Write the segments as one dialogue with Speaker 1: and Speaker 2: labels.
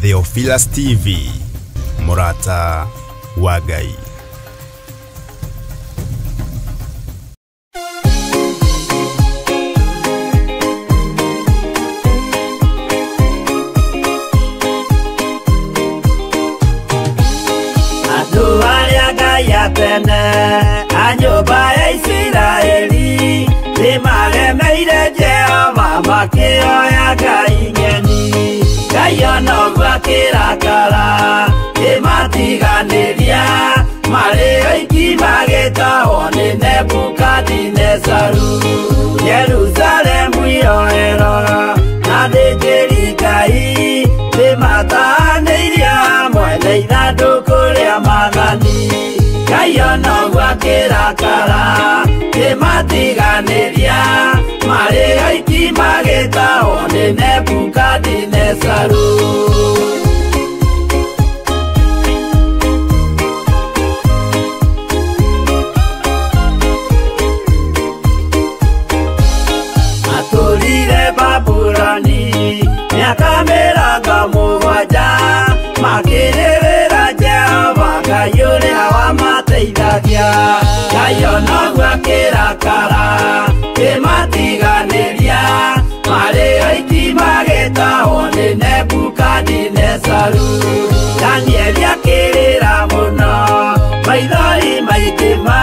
Speaker 1: Theophilus TV, Murata wa Ngai.
Speaker 2: Andũ arĩa Ngai atene a nyũmba ya Isiraeli nĩmaremeire Jehova makĩoya ngai ng'eni. Ngai ona ũguo akĩrakara kĩmatiganĩria marĩ oiki magĩtahwo nĩ Nebukadinezaru. Jerusalemu iroero na athĩnjĩri Ngai nĩmatahanĩirio hamwe na ithandũkũ rĩa maathani. Ngai ona ũguo akĩrakara kĩmatiganĩria marĩ oiki magĩtahwo nĩ Nebukadinezaru. Matũrire Babuloni mĩaka 70 makĩrĩrĩra Jehova Ngai ũrĩa wamateithagia. Ngai ona ũguo akĩrakara kĩmatiganĩria marĩ oiki magĩtahwo nĩ Nebukadinezaru. Danieli akĩrĩra mũno maithori maingĩ ma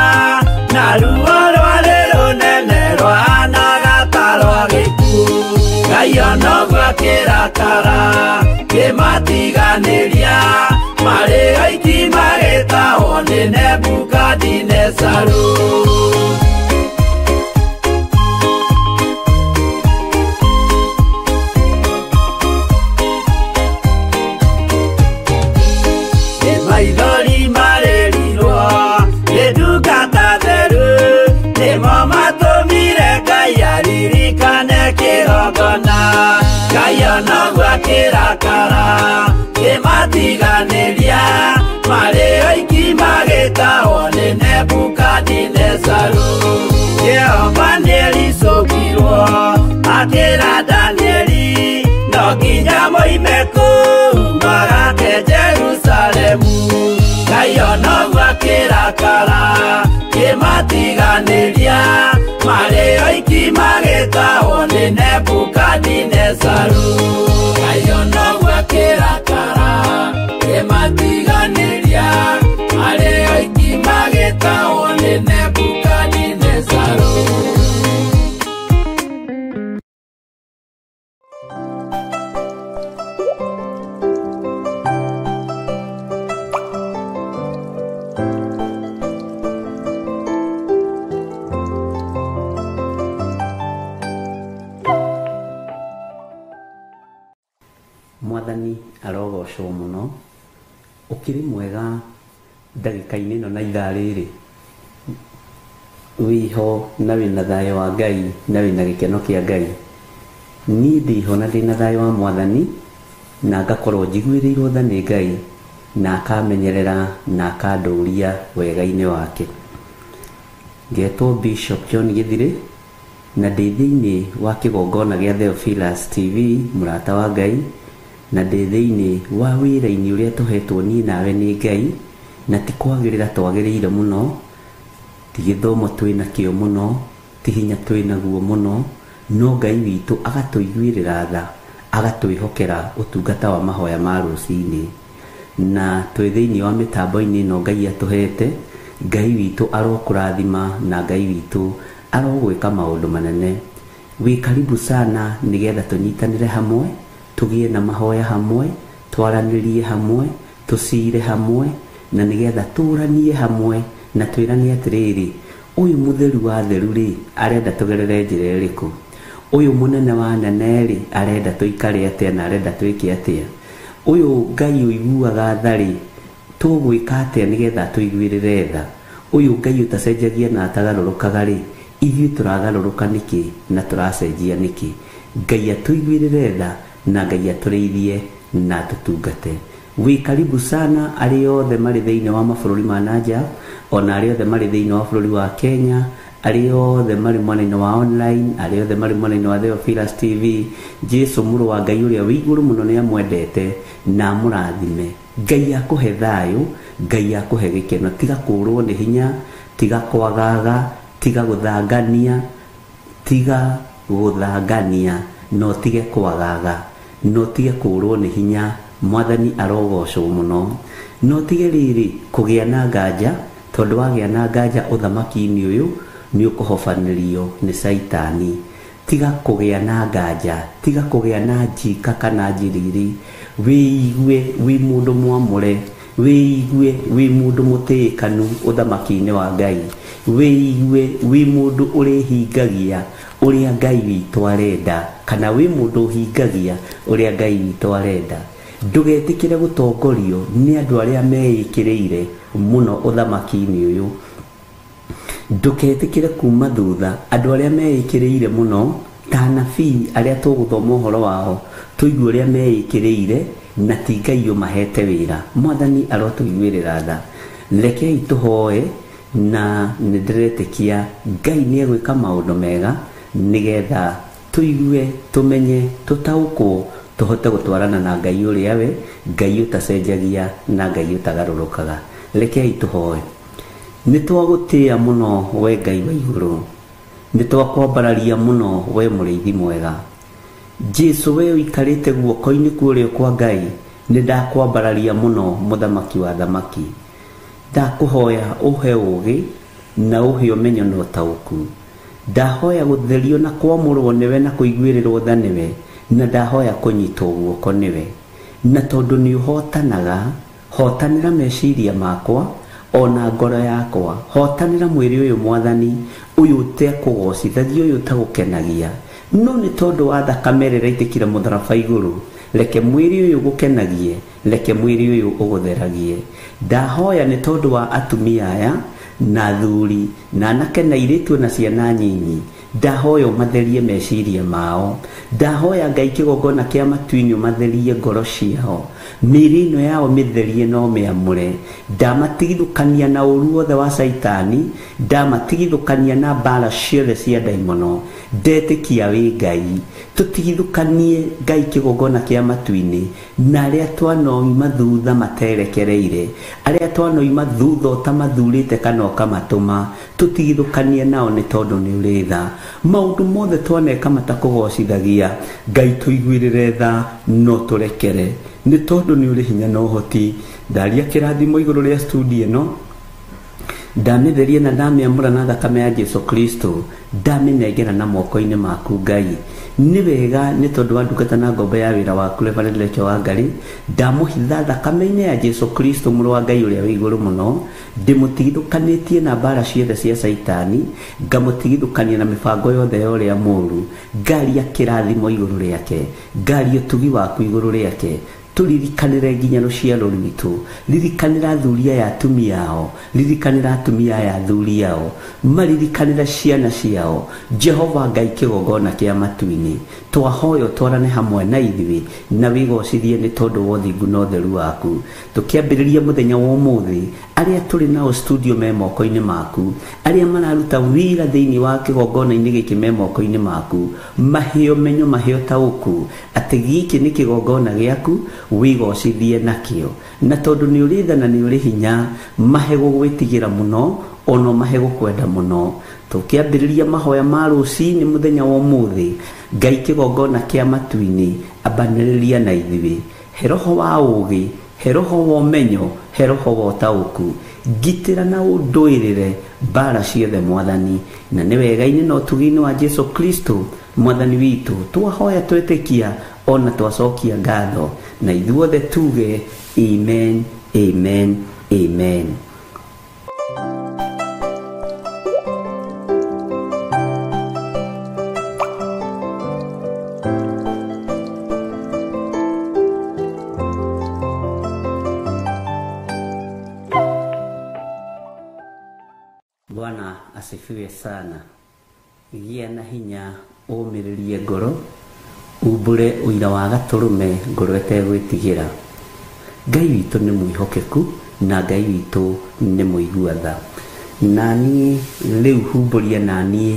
Speaker 2: na ruo rwarĩ rũnene rwahanaga ta rwa gĩkuũ. Ngai ona ũguo akĩrakara kĩmatiganĩria marĩ oiki magĩtahwo nĩ Nebukadinezaru. Maithori marĩrirwo nĩ ndungata theru nĩmo matũmire Ngai aririkane kĩgongona. Ngai ona ũguo akĩrakara kĩmatiganĩria marĩ oiki magĩtahwo nĩ Nebukadinezaru. Jehova nĩericũkirwo akĩra Danieli no nginya moime kũu magake Jerusalemu. Ngai ona ũguo akĩrakara kĩmatiganĩria marĩ oiki magĩtahwo nĩ Nebukadinezaru. Ngai ona ũguo akĩrakara kĩmatiganĩria marĩ oiki magĩtahwo nĩ Nebukadinezaru.
Speaker 3: Mwathani arogocwo mũno, ũkĩrĩ mwega ndagĩka-inĩ ĩno na ithaa rĩrĩ, wĩho na wĩna thayũ wa Ngai na wĩna gĩkeno kĩa Ngai. Niĩ ndĩho na ndĩna thayũ wa Mwathani na ngakorwo njiguĩrĩirwo tha nĩ Ngai na akamenyerera na akandũria wega-inĩ wake. Ngetwo Bishop John Gĩthirĩ na ndĩ thĩinĩ wa kĩgongona gĩa Theophilus TV mũrata wa Ngai, na ndĩ thĩinĩ wa wĩra-inĩ ũrĩa tũhetwo niĩ nawe nĩ Ngai, na ti kwagĩrĩra twagĩrĩire mũno, ti gĩthomo twĩnakĩo mũno, ti hinya twĩnaguo mũno, no Ngai witũ agatũiguĩrĩra tha, agatwĩhokera ũtungata wa mahoya ma rũcinĩ. Na twĩ thĩinĩ wa mĩtambo-inĩ ĩno Ngai atũhete, Ngai witũ arokũrathima na Ngai witũ arogwĩka maũndũ manene. Wĩ karibu sana nĩgetha tũnyitanĩre hamwe, tũgĩe na mahoya hamwe, twaranĩrie hamwe, tũcire hamwe, na nĩgetha tũranie hamwe na twĩranie atĩrĩrĩ, ũyũ mũtheru wa theru rĩ arenda tũgerere njĩra ĩrĩkũ, ũyũ mũnene wa nene rĩ arenda tũikare atĩa na arenda twĩke atĩa, ũyũ Ngai ũiguaga tha rĩ tũgwĩka atĩa nĩgetha tũiguĩrĩre tha, ũyũ Ngai ũtacenjagia na atagarũrũkaga rĩ ithuĩ tũragarũrũka nĩkĩ na tũracenjia nĩkĩ. Ngai atũiguĩrĩre tha na Ngai atũrĩithie na atũtungate. Wĩ karibu sana arĩa othe marĩ thĩinĩ wa mabũrũri ma nanja, ona arĩa othe marĩ thĩinĩ wa bũrũri wa Kenya, arĩa othe marĩ mwena-inĩ wa online, arĩa othe marĩ mwena-inĩ wa Theophilus TV. Jesu mũrũ wa Ngai ũrĩa wĩ igũrũ mũno nĩ amwendete na amũrathime. Ngai akũhe thayũ, Ngai akũhe gĩkeno. Tiga kũrwo nĩ hinya, tiga kwagaga, tiga gũthangania, tiga gũthangania, na ũtige kwagaga, na ũtige kũrwo nĩ hinya. Mwathani arogocwo mũno. Na ũtige rĩrĩ kũgĩa na nganja, tondũ wagĩa na nganja ũthamaki-inĩ ũyũ nĩ ũkũhobanĩrio nĩ Caitani. Tiga kũgĩa na nganja, tiga kũgĩa na njika kana njiriri. Wĩigue wĩ mũndũ mwamũre, wĩigue wĩ mũndũ mũtĩĩkanu ũthamaki-inĩ wa Ngai, wĩigue wĩ mũndũ ũrĩhingagia ũrĩa Ngai witũ arenda, kana wĩ mũndũ ũhingagia ũrĩa Ngai witũ arenda. Ndũgetĩkĩre gũtongorio nĩ andũ arĩa meĩkĩrĩire mũno ũthamaki-inĩ ũyũ. Ndũgetĩkĩre kuma thutha andũ arĩa meĩkĩrĩire mũno, ta anabii arĩa tũgũthoma ũhoro wao, tũigue ũrĩa meĩkĩrĩire na ti Ngai ũmahete wĩra. Mwathani arotũiguĩrĩra tha. Rekei tũhoe, na nĩ ndĩretĩkia Ngai nĩ egwĩka maũndũ mega nĩgetha tũigue, tũmenye, tũtaũkwo, tũhote gũtwarana na Ngai ũrĩa we Ngai ũtacenjagia na Ngai ũtagarũrũkaga. Rekei tũhoe. Nĩ twagũtĩĩa mũno we Ngai wa igũrũ, nĩ twakwambararia mũno we mũrĩithi mwega. Jesu we ũikarĩte guoko-inĩ kwa ũrĩo kwa Ngai, nĩ ndakwambararia mũno mũthamaki wa thamaki. Ndakũhoya ũhe ũũgĩ na ũhe ũmenyo na ũtaũku. Ndahoya gũtherio na kwamũrwo nĩwe na kũiguĩrĩrwo tha nĩwe, na ndahoya kũnyitwo guoko nĩwe. Na tondũ nĩ ũhotanaga, hotanĩra meciria makwa ona ngoro yakwa, hotanĩra mwĩrĩ ũyũ Mwathani, ũyũ ũtekũgocithagia, ũyũ ũtagũkenagia. No nĩ tondũ wa thakame ĩrĩa ĩraitĩkire mũtharaba igũrũ, reke mwĩrĩ ũyũ ũgũkenagie, reke mwĩrĩ ũyũ ũgũtheragie. Ndahoya nĩ tondũ wa atumia aya na athuri na anake na airĩtu na ciana nyinyi, ndahoya ũmatherie meciria mao. Ndahoya Ngai kĩgongona kĩa matu-inĩ ũmatherie ngoro ciao, mĩĩrĩ ĩno yao mĩtherie na ũmĩamũre. Ndamatigithũkania na ũru wothe wa Caitani, ndamatigithũkania na mbara ciothe cia ndaimono. Ndetĩkia wĩ Ngai, tũtigithũkanie Ngai kĩgongona kĩa matu-inĩ na arĩa twanoima thutha materekereire, arĩa twanoima thutha ũtamathurĩte kana ũkamatũma, tũtigithũkanie nao nĩ tondũ nĩ ũrĩ tha. Maũndũ mothe twaneka matakũgocithagia, Ngai tũiguĩrĩre tha no tũrekere, nĩ tondũ nĩ ũrĩ hinya na ũhoti. Ndaria kĩrathimo igũrũ rĩa studio ĩno, ndamĩtheria na ndamĩamũra na thakame ya Jesu Kristo, ndamĩnengera na moko-inĩ maku Ngai. Nĩ wega nĩ tondũ wa ndungata na ngombo ya wĩra waku Reverend Rachel Wangari, ndamũhitha thakame-inĩ ya Jesu Kristo mũrũ wa Ngai ũrĩa wĩ igũrũ mũno, ndĩmũtigithũkanĩtie na mbara ciothe cia Caitani, ngamũtigithũkania na mĩbango yothe ya ũrĩa mũũru. Ngaria kĩrathimo igũrũ rĩake, ngaria ũtugi waku igũrũ rĩake. Tũririkanĩre nginya rũciaro rwitũ, ririkanĩra athuri aya atumia ao, ririkanĩra atumia aya athuri ao, maririkanĩra ciana ciao. Jehova Ngai kĩgongona kĩa matu-inĩ, twahoya ũtwarane hamwe na ithuĩ na wĩgocithie nĩ tondũ wa ũthingu na ũtheru waku. Tũkĩambĩrĩria mũthenya wa ũmũthĩ, arĩa tũrĩ nao studio me moko-inĩ maku, arĩa mararuta wĩra thĩinĩ wa kĩgongona-inĩ gĩkĩ me moko-inĩ maku, mahe ũmenyo, mahe ũtaũku atĩ gĩkĩ nĩ kĩgongona gĩaku, wĩgocithie nakĩo. Na tondũ nĩ ũrĩ tha na nĩ ũrĩ hinya, mahe gũgwĩtigĩra mũno, ona mahe gũkwenda mũno. Tũkĩambĩrĩria mahoya ma rũcinĩ mũthenya wa ũmũthĩ, Ngai kĩgongona kĩa matu-inĩ, ambanĩrĩria na ithuĩ. He roho wa ũũgĩ, he roho wa ũmenyo, he roho wa ũtaũku. Ngitĩra na ũndũĩrĩre mbara ciothe Mwathani, na nĩ wega-inĩ na ũtugi-inĩ wa Jesu Kristo Mwathani witũ twahoya twetĩkia ona twacokia ngatho, na ithuothe tuge amen, amen, amen. Bwana asifiwe sana. Gĩa na hinya, ũmĩrĩrie ngoro, Umbũre ũira wa gatũrũme ngoro ĩtegwĩtigĩra. Ngai witũ nĩ mwĩhokeku na Ngai witũ nĩ mũigua tha. Na niĩ rĩu humbũria na niĩ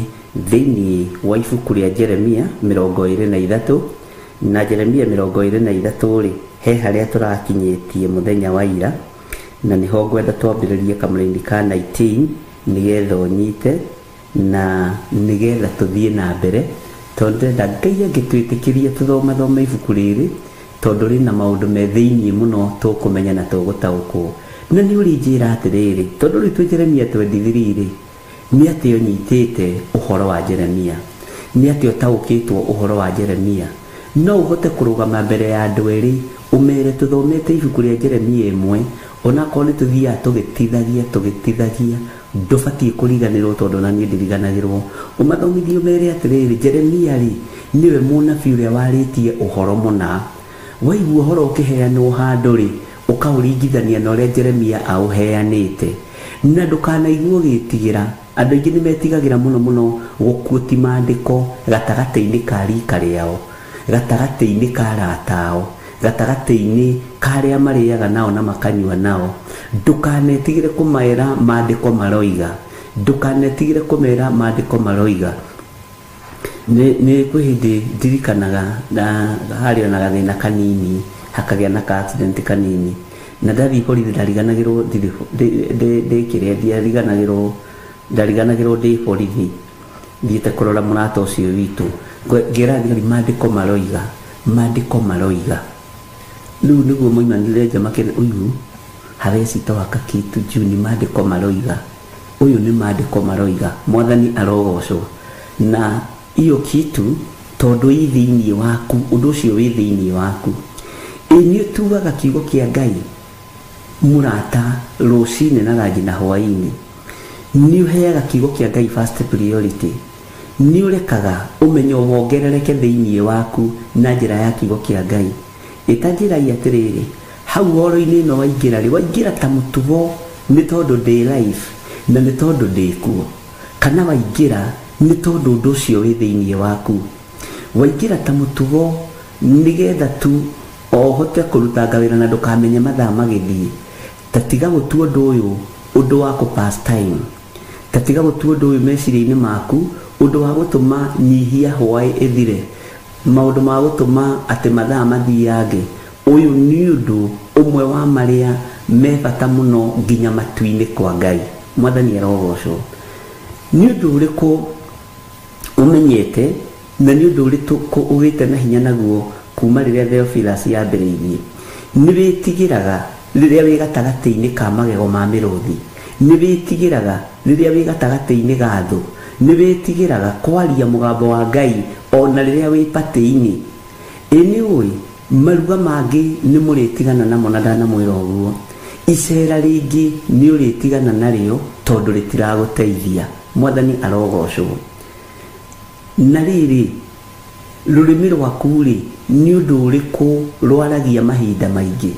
Speaker 3: thĩinĩ wa ibuku rĩa Jeremia 23 na Jeremia 23 rĩ, he harĩa tũrakinyĩtie mũthenya wa ira, na nĩho ngwenda twambĩrĩrie kamũraini ka 19 nĩgetha ũnyite na nĩgetha tũthiĩ na mbere, tondũ ndĩrenda Ngai angĩtwĩtĩkĩria tũthomathome ibuku rĩrĩ, tondũ rĩna maũndũ me thĩinĩ mũno tũkũmenya na tũgũtaũkwo. Na nĩ ũrĩnjĩra atĩrĩrĩ, tondũ rĩu twĩ Jeremia 23 rĩ, nĩ atĩ ũnyitĩte ũhoro wa Jeremia, nĩ atĩ ũtaũkĩtwo ũhoro wa Jeremia. No ũhote kũrũgama mbere ya andũ erĩ ũmere tũthomete ibuku rĩa Jeremia ĩmwe, onakorwo nĩ tũthiaga tũgĩtithagia, ndũbatiĩ kũriganĩrwo tondũ na niĩ ndiriganagĩrwo. Ũmathomithie ũmere atĩrĩrĩ, Jeremia rĩ nĩwe mũnabii ũrĩa warĩtie ũhoro mũna. Waigua ũhoro ũkĩheanwo handũ rĩ, ũkaũringithania na ũrĩa Jeremia aũheanĩte. Na ndũkanaigua ũgĩtigĩra. Andũ aingĩ nĩ metigagĩra mũno mũno gũkuũti maandĩko gatagatĩ-inĩ ka rika rĩao, gatagatĩ-inĩ ka arata ao, gatagatĩ-inĩ ka arĩa marĩaga nao na makanyua nao. Ndũkanetigĩre kũmera maandĩko maroiga, ndũkanetigĩre kũmera maandĩko maroiga. Nĩ kwĩ hĩndĩ ndirikanaga na harĩ ona gathĩna kanini, hakagĩa na ka accident kanini, na ndathiĩ borithi ndariganagĩrwo ndĩ kĩrĩa, ndariganagĩrwo ndĩ borithi thiĩte kũrora mũrata ũcio witũ, ngĩra thigari maandĩko maroiga, maandĩko maroiga. Rĩu nĩguo moimanire nja makĩra ũyũ hawezi toa kakitu juu ni maandĩko maroiga, ũyũ nĩ maandĩko maroiga. Mwathani arogocwo. Na iyo kitu tondũ ĩ thĩinĩ waku, ũndũ ũcio wĩ thĩinĩ waku. Ĩ nĩ ũtuaga kiugo kĩa Ngai mũrata rũcinĩ na ranji na hwaĩ-inĩ. Nĩ ũheaga kiugo kĩa Ngai first priority. Nĩ ũrekaga ũmenyo wongerereke thĩinĩ waku na njĩra ya kiugo kĩa Ngai. Ĩta njĩra atĩrĩrĩ, hau horo-inĩ ĩno waingĩra rĩ, waingĩra ta mũtugo nĩ tondũ ndĩ life na nĩ tondũ ndĩ kuo, kana waingĩra nĩ tondũ ũndũ ũcio wĩ thĩinĩ waku. Waingĩra ta mũtugo nĩgetha tu o ũhote kũrutanga wĩra na ndũkamenye mathaa magĩthiĩ. Ta tiga gũtua ũndũ ũyũ ũndũ wa kũ pass time, ta tiga gũtua ũndũ ũyũ meciria-inĩ maku ũndũ wa gũtũma nyihia hwaĩ ĩthire, maũndũ ma gũtũma atĩ mathaa mathiange. Ũyũ nĩ ũndũ ũmwe wa marĩa me bata mũno nginya matu-inĩ kwa Ngai. Mwathani arogocwo. Nĩ ũndũ ũrĩkũ ũmenyete na nĩ ũndũ ũrĩkũ ũgĩte na hinya naguo kuma rĩrĩa Theophilus yambĩrĩirie? Nĩ wĩtigĩraga rĩrĩa wĩ gatagatĩ-inĩ ka magego ma mĩrũthi, nĩ wĩtigĩraga rĩrĩa wĩ gatagatĩ-inĩ ga thũ, nĩ wĩtigĩraga kwaria mũgambo wa Ngai ona rĩrĩa wĩ patĩ-inĩ. Ĩ nĩ ũĩ maruga mangĩ nĩ mũrĩtigana namo, na ndanamwĩra ũguo. Icera rĩngĩ nĩ ũrĩtigana narĩo tondũ rĩtiragũteithia. Mwathani arogocwo. Na rĩrĩ, rũrĩmĩ rwaku rĩ, nĩ ũndũ ũrĩkũ rwaragia mahinda maingĩ?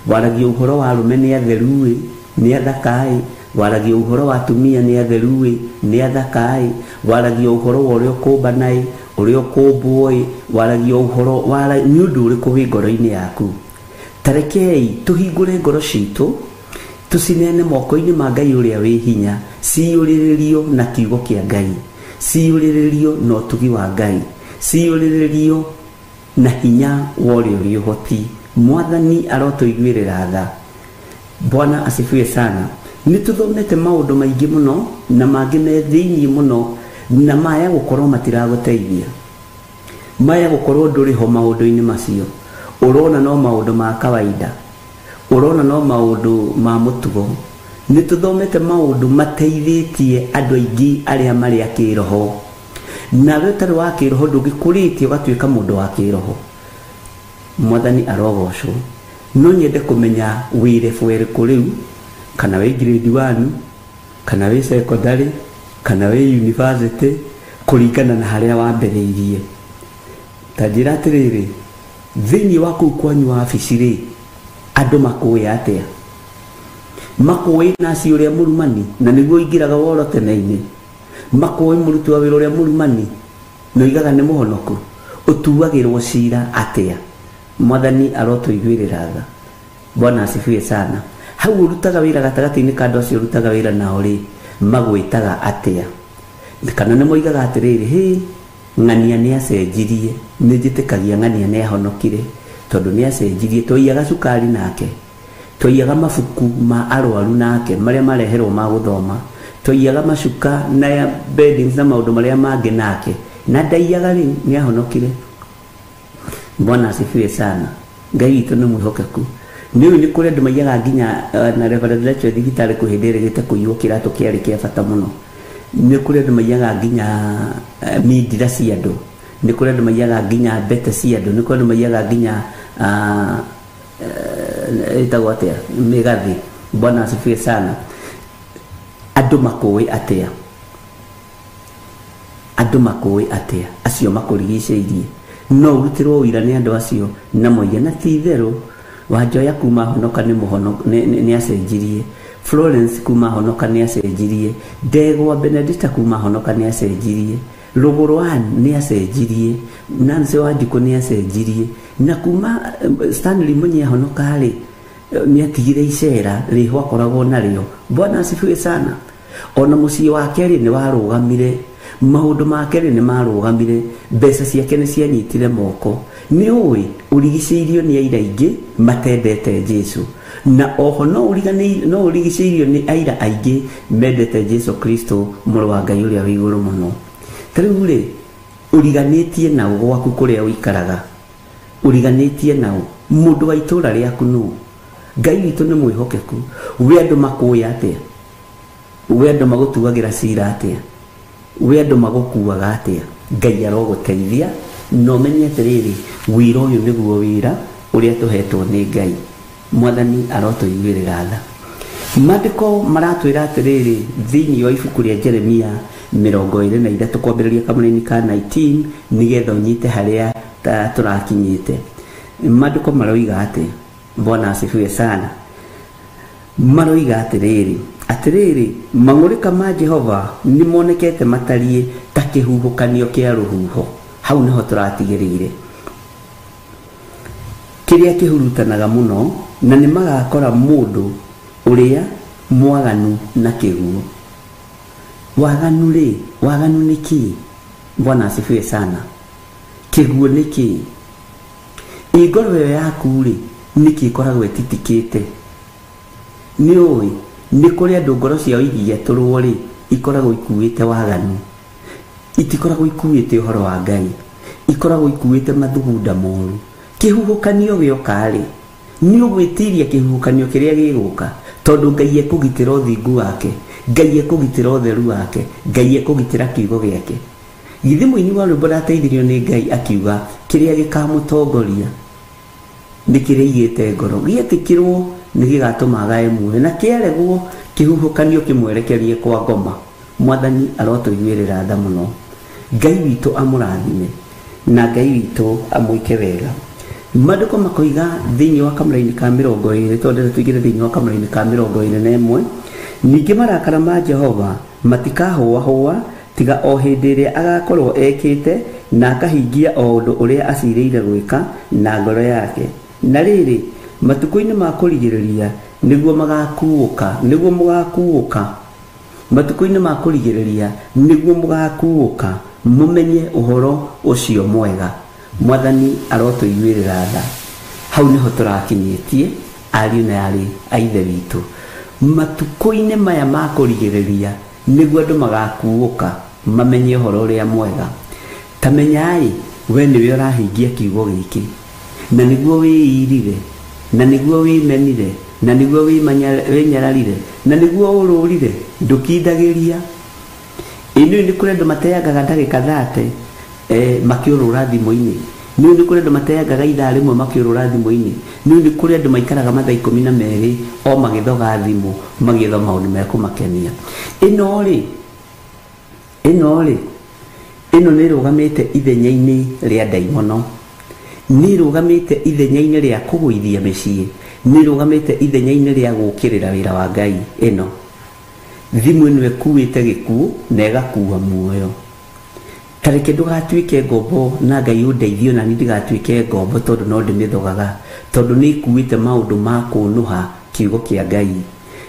Speaker 3: Waragia ũhoro wa arũme nĩ atheru ĩ, nĩ athaka ĩ, waragia ũhoro wa atumia nĩ atheru ĩ, nĩ athaka ĩ, waragia ũhoro wa ũrĩa ũkũmbana ĩ, ũrĩa ũkũmbwo ĩ, waragia ũhoro nĩ ũndũ ũrĩkũ wĩ ngoro-inĩ yaku? Ta rekei tũhingũre ngoro citũ, tũcineane moko-inĩ ma Ngai ũrĩa wĩ hinya, ciyũrĩrĩrio na kiugo kĩa Ngai, ciyũrĩrĩrio na ũtugi wa Ngai, ciyũrĩrĩrio na hinya wa ũrĩa ũrĩ ũhoti. Mwathani arotũiguĩrĩra tha. Bwana asifiwe sana. Nĩ tũthomete maũndũ maingĩ mũno na mangĩ me thĩinĩ mũno, na maya gũkorwo matiragũteithia, maya gũkorwo ndũrĩ ho maũndũ-inĩ macio. Ũrona no maũndũ ma kawaida, ũrona no maũndũ ma mũtugo. Nĩ tũthomete maũndũ mateithĩtie andũ aingĩ arĩa marĩ a kĩroho. Nawe ũtarĩ wa kĩroho ndũngĩkũrĩtie ũgatuĩka mũndũ wa kĩroho. Mwathani arogocwo. No nyende kũmenya wĩ level ĩrĩkũ rĩu, kana wĩ grade 1, kana wĩ secondary, kana wĩ university, kũringana na harĩa wambĩrĩirie. Ta njĩra atĩrĩrĩ, thĩinĩ wa kũu kwanyu wabici rĩ, andũ makũĩ atĩa? Makũĩ naci ũrĩa mũrumani, na nĩguo ũingĩraga woro tene-inĩ. Makũĩ mũruti wa wĩra ũrĩa mũrumani, na oigaga nĩ mũhonoku. Ũtuagĩrwo cira atĩa? Mwathani arotũiguĩrĩra tha. Bwana asifiwe sana. Hau ũrutaga wĩra gatagatĩ-inĩ ka andũ acio ũrutaga wĩra nao rĩ, magwĩtaga atĩa? Kana nĩ moigaga atĩrĩrĩ, hĩ, ng'ania nĩ acenjirie, nĩ njĩtĩkagia ng'ania nĩ ahonokire tondũ nĩ acenjirie. Twaiyaga cukari nake, twaiyaga mabuku ma arwaru nake marĩa mareherwo ma gũthoma, twaiyaga macuka na beddings na maũndũ marĩa mangĩ nake, na ndaiyaga rĩu nĩ ahonokire. Bwana asifiwe sana. Ngai witũ nĩ mwĩhokeku. Nĩ ũyũ nĩ kũrĩ andũ maiyaga nginya na Reverend Rachel thibitarĩ kwĩ hĩndĩ ĩrĩgĩte kũiywo kĩratũ kĩarĩ kĩa bata mũno. Nĩ kũrĩ andũ maiyaga nginya mindira cia andũ, nĩ kũrĩ andũ maiyaga nginya mbete cia andũ, nĩ kũrĩ andũ maiyaga nginya ĩtagwo atĩa, mĩgathĩ. Bwana asifiwe sana. Andũ makũĩ atĩa? Andũ makũĩ atĩa acio makũrigicĩirie? No ũrutĩrwo ũira nĩ andũ acio na moige na ti itherũ Wanjoya kuma honoka nĩ mũhono nĩ acenjirie, Florence kuma honoka nĩ acenjirie, Ndegwa Benedicta kuma honoka nĩ acenjirie, Rũgũrũ Ann nĩ acenjirie, Nancy Wanjikũ nĩ acenjirie, na kuma Stanley Munyi ahonoka rĩ, nĩ atigire icera rĩho akoragwo narĩo. Bwana asifiwe sana. Ona mũciĩ wake rĩ nĩ warũgamire, maũndũ make rĩ nĩ marũgamire, mbeca ciake nĩ cianyitire moko. Nĩ ũĩ ũrigicĩirio nĩ aira aingĩ matendete Jesu, na oho no ũrigicĩirio nĩ aira aingĩ mendete Jesu Kristo mũrũ wa Ngai ũrĩa wĩ igũrũ mũno. Ta rĩu rĩ, ũriganĩtie nao gwaku kũrĩa ũikaraga, ũriganĩtie nao mũndũ wa itũũra rĩaku nũ? Ngai witũ nĩ mwĩhokeku. We andũ makũĩ atĩa? We andũ magũtuagĩra cira atĩa? We andũ magũkuaga atĩa? Ngai arogũteithia na ũmenye atĩrĩrĩ, wĩra ũyũ nĩguo wĩra ũrĩa tũhetwo nĩ Ngai. Mwathani arotũiguĩrĩra tha. Maandĩko maratwĩra atĩrĩrĩ thĩinĩ wa ibuku rĩa Jeremia 23 kwambĩrĩria kamũraini ka 19 nĩgetha ũnyite harĩa tũrakinyĩte. Maandĩko maroiga atĩ, Bwana asifiwe sana. Maroiga atĩrĩrĩ, atĩrĩrĩ, mang'ũrĩka ma Jehova nĩ monekete matariĩ ta kĩhuhũkanio kĩa rũhuho. Hau nĩho tũratigĩrĩire. Kĩrĩa kĩhurutanaga mũno, na nĩ magakora mũndũ ũrĩa mwaganu na kĩguũ. Waganu rĩ, waganu nĩ kĩĩ? Bwana asifiwe sana. Kĩguũ nĩ kĩĩ? Ĩ ngoro ĩyo yaku rĩ, nĩkĩ ĩkoragwo ĩtitikĩte? Nĩ ũĩ nĩ kũrĩ andũ ngoro ciao ingĩgetũrwo rĩ, ikoragwo ikuĩte waganu, itikoragwo ikuĩte ũhoro wa Ngai, ikoragwo ikuĩte mathugunda moru. Kĩhuhũkanio gĩoka rĩ, nĩ ũgwĩtiria kĩhuhũkanio kĩrĩa gĩgũka, tondũ Ngai ekũgitĩra ũthingu wake, Ngai ekũgitĩra ũtheru wake, Ngai ekũgitĩra kiugo gĩake. Githĩ mũini wa rwĩmbo ndateithirio nĩ Ngai akiuga kĩrĩa gĩkamũtongoria nĩ kĩrĩa aigĩte ngoro, gĩetĩkĩrwo nĩ gĩgatũma agae muoyo, na kĩaregwo kĩhuhũkanio kĩmwerekerie kwa ngoma. Mwathani arotũiguĩrĩra tha mũno. Ngai witũ amũrathime na Ngai witũ amwĩke wega. Maandĩko makoiga thĩinĩ wa kamũraini ka 20, tondũ tũingĩre thĩinĩ wa kamũraini ka 21, ningĩ marakara ma Jehova matikahũahũa tiga o hĩndĩ ĩrĩa agakorwo ekĩte na akahingia o ũndũ ũrĩa acirĩire gwĩka na ngoro yake. Na rĩrĩ, matukũ-inĩ ma kũrigĩrĩria nĩguo magakuũka, nĩguo mũgakuũka. Matukũ-inĩ ma kũrigĩrĩria nĩguo mũgakuũka, mũmenye ũhoro ũcio mwega. Mwathani arotũiguĩrĩra tha. Hau nĩho tũrakinyĩtie ariũ na aarĩ a Ithe witũ. Matukũ-inĩ maya ma kũrigĩrĩria nĩguo andũ magakuũka mamenye ũhoro ũrĩa mwega. Ta menyai we nĩwe ũrahingia kiugo gĩkĩ, na nĩguo wĩirire, na nĩguo wĩmenire, na nĩguo wĩnyararire, na nĩguo ũrũrire, ndũkindagĩria. Ĩnĩ nĩ kũrĩ andũ mateangaga ndagĩka 30 makĩũrũra thimũ-inĩ. Nĩ nĩ kũrĩ andũ mateangaga ithaa rĩmwe makĩũrũra thimũ-inĩ. Nĩ nĩ kũrĩ andũ maikaraga mathaa 12 o magĩthoga thimũ, magĩetha maũndũ mekũmakenia. Ĩno rĩ, ĩno nĩ ĩrũgamĩte ithenya-inĩ rĩa ndaimono, nĩ ĩrũgamĩte ithenya-inĩ rĩa kũgũithia mĩciĩ, nĩ ĩrũgamĩte ithenya-inĩ rĩa gũũkĩrĩra wĩra wa Ngai. Ĩno thimũ ĩno ĩkuĩte gĩkuũ na ĩgakua muoyo. Tareke ndũgatuĩke ngombo na Ngai ũndeithie na niĩ ndigatuĩke ngombo tondũ no ndĩmĩthogaga, tondũ nĩ ĩkuĩte maũndũ ma kũnũha kiugo kĩa Ngai,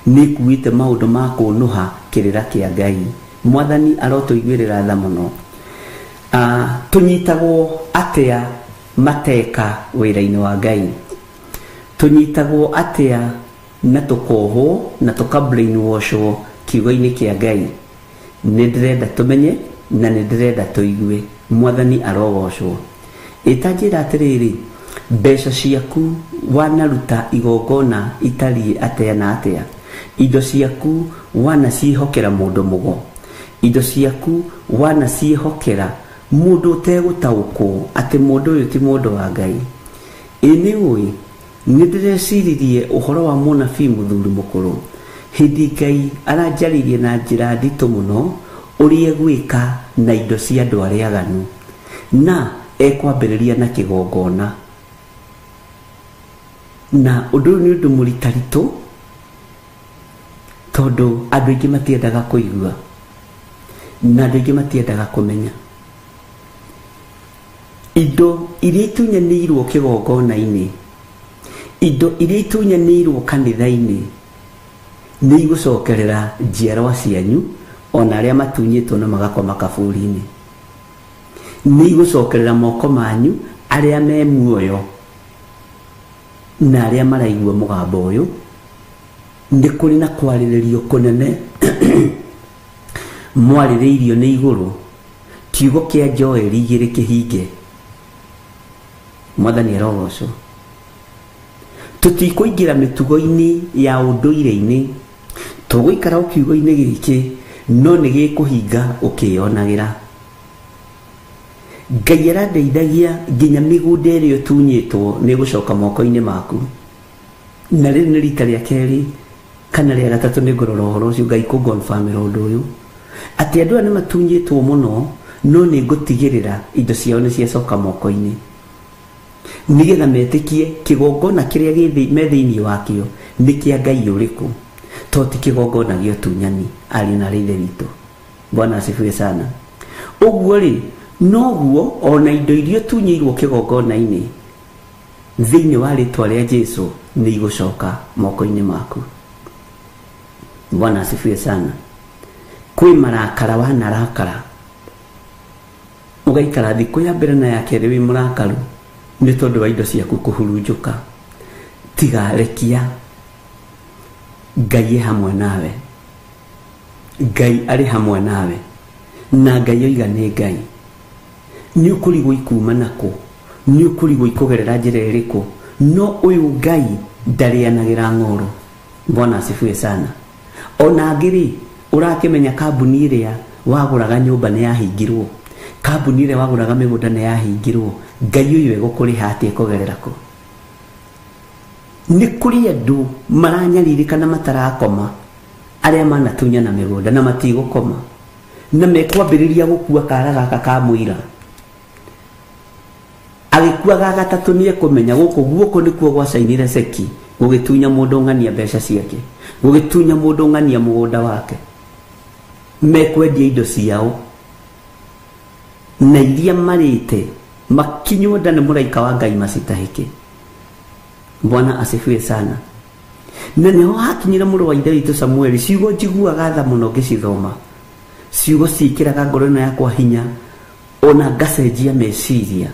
Speaker 3: nĩ ĩkuĩte maũndũ ma kũnũha kĩrĩra kĩa Ngai. Mwathani arotũiguĩrĩra tha mũno. Tũnyitagwo atĩa mateka wĩra-inĩ wa Ngai? Tũnyitagwo atĩa na tũkohwo na tũka brainwashwo kiugo-inĩ kĩa Ngai? Nĩ ndĩrenda tũmenye na nĩ ndĩrenda tũigue. Mwathani arogocwo. Ĩtanjĩra atĩrĩrĩ, mbeca ciaku wanaruta igongona itariĩ atĩa na atĩa? Indo ciaku wanaciĩhokera mũndũ mũgo? Indo ciaku wanaciĩhokera mũndũ ũtegũtaũkwo atĩ mũndũ ũyũ ti mũndũ wa Ngai? Ĩ nĩ ũĩ, nĩ ndĩreciririe ũhoro wa mũnabii mũthuri mũkũrũ hĩndĩ Ngai aranjarĩirie na njĩra nditũ mũno ũrĩa egwĩka na indo cia andũ arĩa aganu, na ekwambĩrĩria na kĩgongona. Na ũndũ ũyũ nĩ ũndũ mũritaritũ tondũ andũ aingĩ matiendaga kũigua na andũ aingĩ matiendaga kũmenya. Indo iria itunyanĩirwo kĩgongona-inĩ, indo iria itunyanĩirwo kanitha-inĩ nĩ igũcokerera njiarwa cianyu ona arĩa matunyĩtwo na magakoma kaburi-inĩ. Nĩ igũcokerera moko manyu arĩa me muoyo na arĩa maraigua mũgambo ũyũ. Nĩ kũrĩ na kwarĩrĩrio kũnene mwarĩrĩirio nĩ igũrũ, kiugo kĩa Joeli igĩrĩ kĩhinge. Mwathani arogocwo. Tũtikũingĩra mĩtugo-inĩ ya ũndũire-inĩ, tũgũikara o kiugo-inĩ gĩkĩ, no nĩ gĩkũhinga ũkĩyonagĩra. Ngai arandeithagia nginya mĩgũnda ĩrĩa ĩtunyĩtwo nĩ ĩgũcoka moko-inĩ maku. Na rĩrĩ nĩ rita rĩa kerĩ kana rĩa gatatũ nĩ ngũrora ũhoro ũcio, Ngai kũngonbamĩra ũndũ ũyũ atĩ andũ aya nĩ matunyĩtwo mũno, no nĩ ngũtigĩrĩra indo ciao nĩ ciacoka moko-inĩ, nĩgetha metĩkie kĩgongona kĩrĩa me thĩinĩ wakĩo nĩ kĩa Ngai ũrĩkũ, to ti kĩgongona gĩa ũtunyani. Ariũ na ithe witũ, Bwana asifiwe sana. Ũguo rĩ, noguo ona indo iria ũtunyĩirwo kĩgongona-inĩ thĩinĩ wa rĩtwa rĩa Jesu nĩ igũcoka moko-inĩ maku. Bwana asifiwe sana. Kwĩ marakara wanarakara, ũgaikara thikũ ya mbere na ya kerĩ wĩ mũrakaru nĩ tondũ wa indo ciaku kũhurunjũka. Tiga rekia, Ngai e hamwe nawe, Ngai arĩ hamwe nawe, na Ngai oiga nĩ Ngai. Nĩ ũkũrigwo ikuma nakũ, nĩ ũkũrigwo ikũgerera njĩra ĩrĩkũ, no ũyũ Ngai ndarĩanagĩra ng'oro. Bwana asifiwe sana. Ona angĩ rĩ, ũrakĩmenya kambuni ĩrĩa wagũraga nyũmba nĩ yahingirwo, kambuni ĩrĩa wagũraga mĩgũnda nĩ yahingirwo, Ngai ũyũ egũkũrĩha atĩa kũgerera kũ? Nĩ kũrĩ andũ maranyarirĩka na matarakoma, arĩa manatunyana mĩgũnda na matigũkoma, na mekwambĩrĩria gũkua kara gaka ka mũira. Agĩkua ga gatatũ nĩ ekũmenya gũkũ guoko nĩkuo gwacainire ceki, gũgĩtunya mũndũ ng'ania mbeca ciake, gũgĩtunya mũndũ ng'ania mũgũnda wake. Mekwendia indo ciao na iria marĩte makinywo nda nĩ mũraika wa Ngai macitahĩke. Bwana asifiwe sana. Na nĩho hakinyire mũrũ wa ithe witũ Samueli, ciugo njiguaga tha mũno ngĩcithoma, ciugo ciĩkĩraga ngoro ĩno yakwa hinya, ona ngacenjia meciria,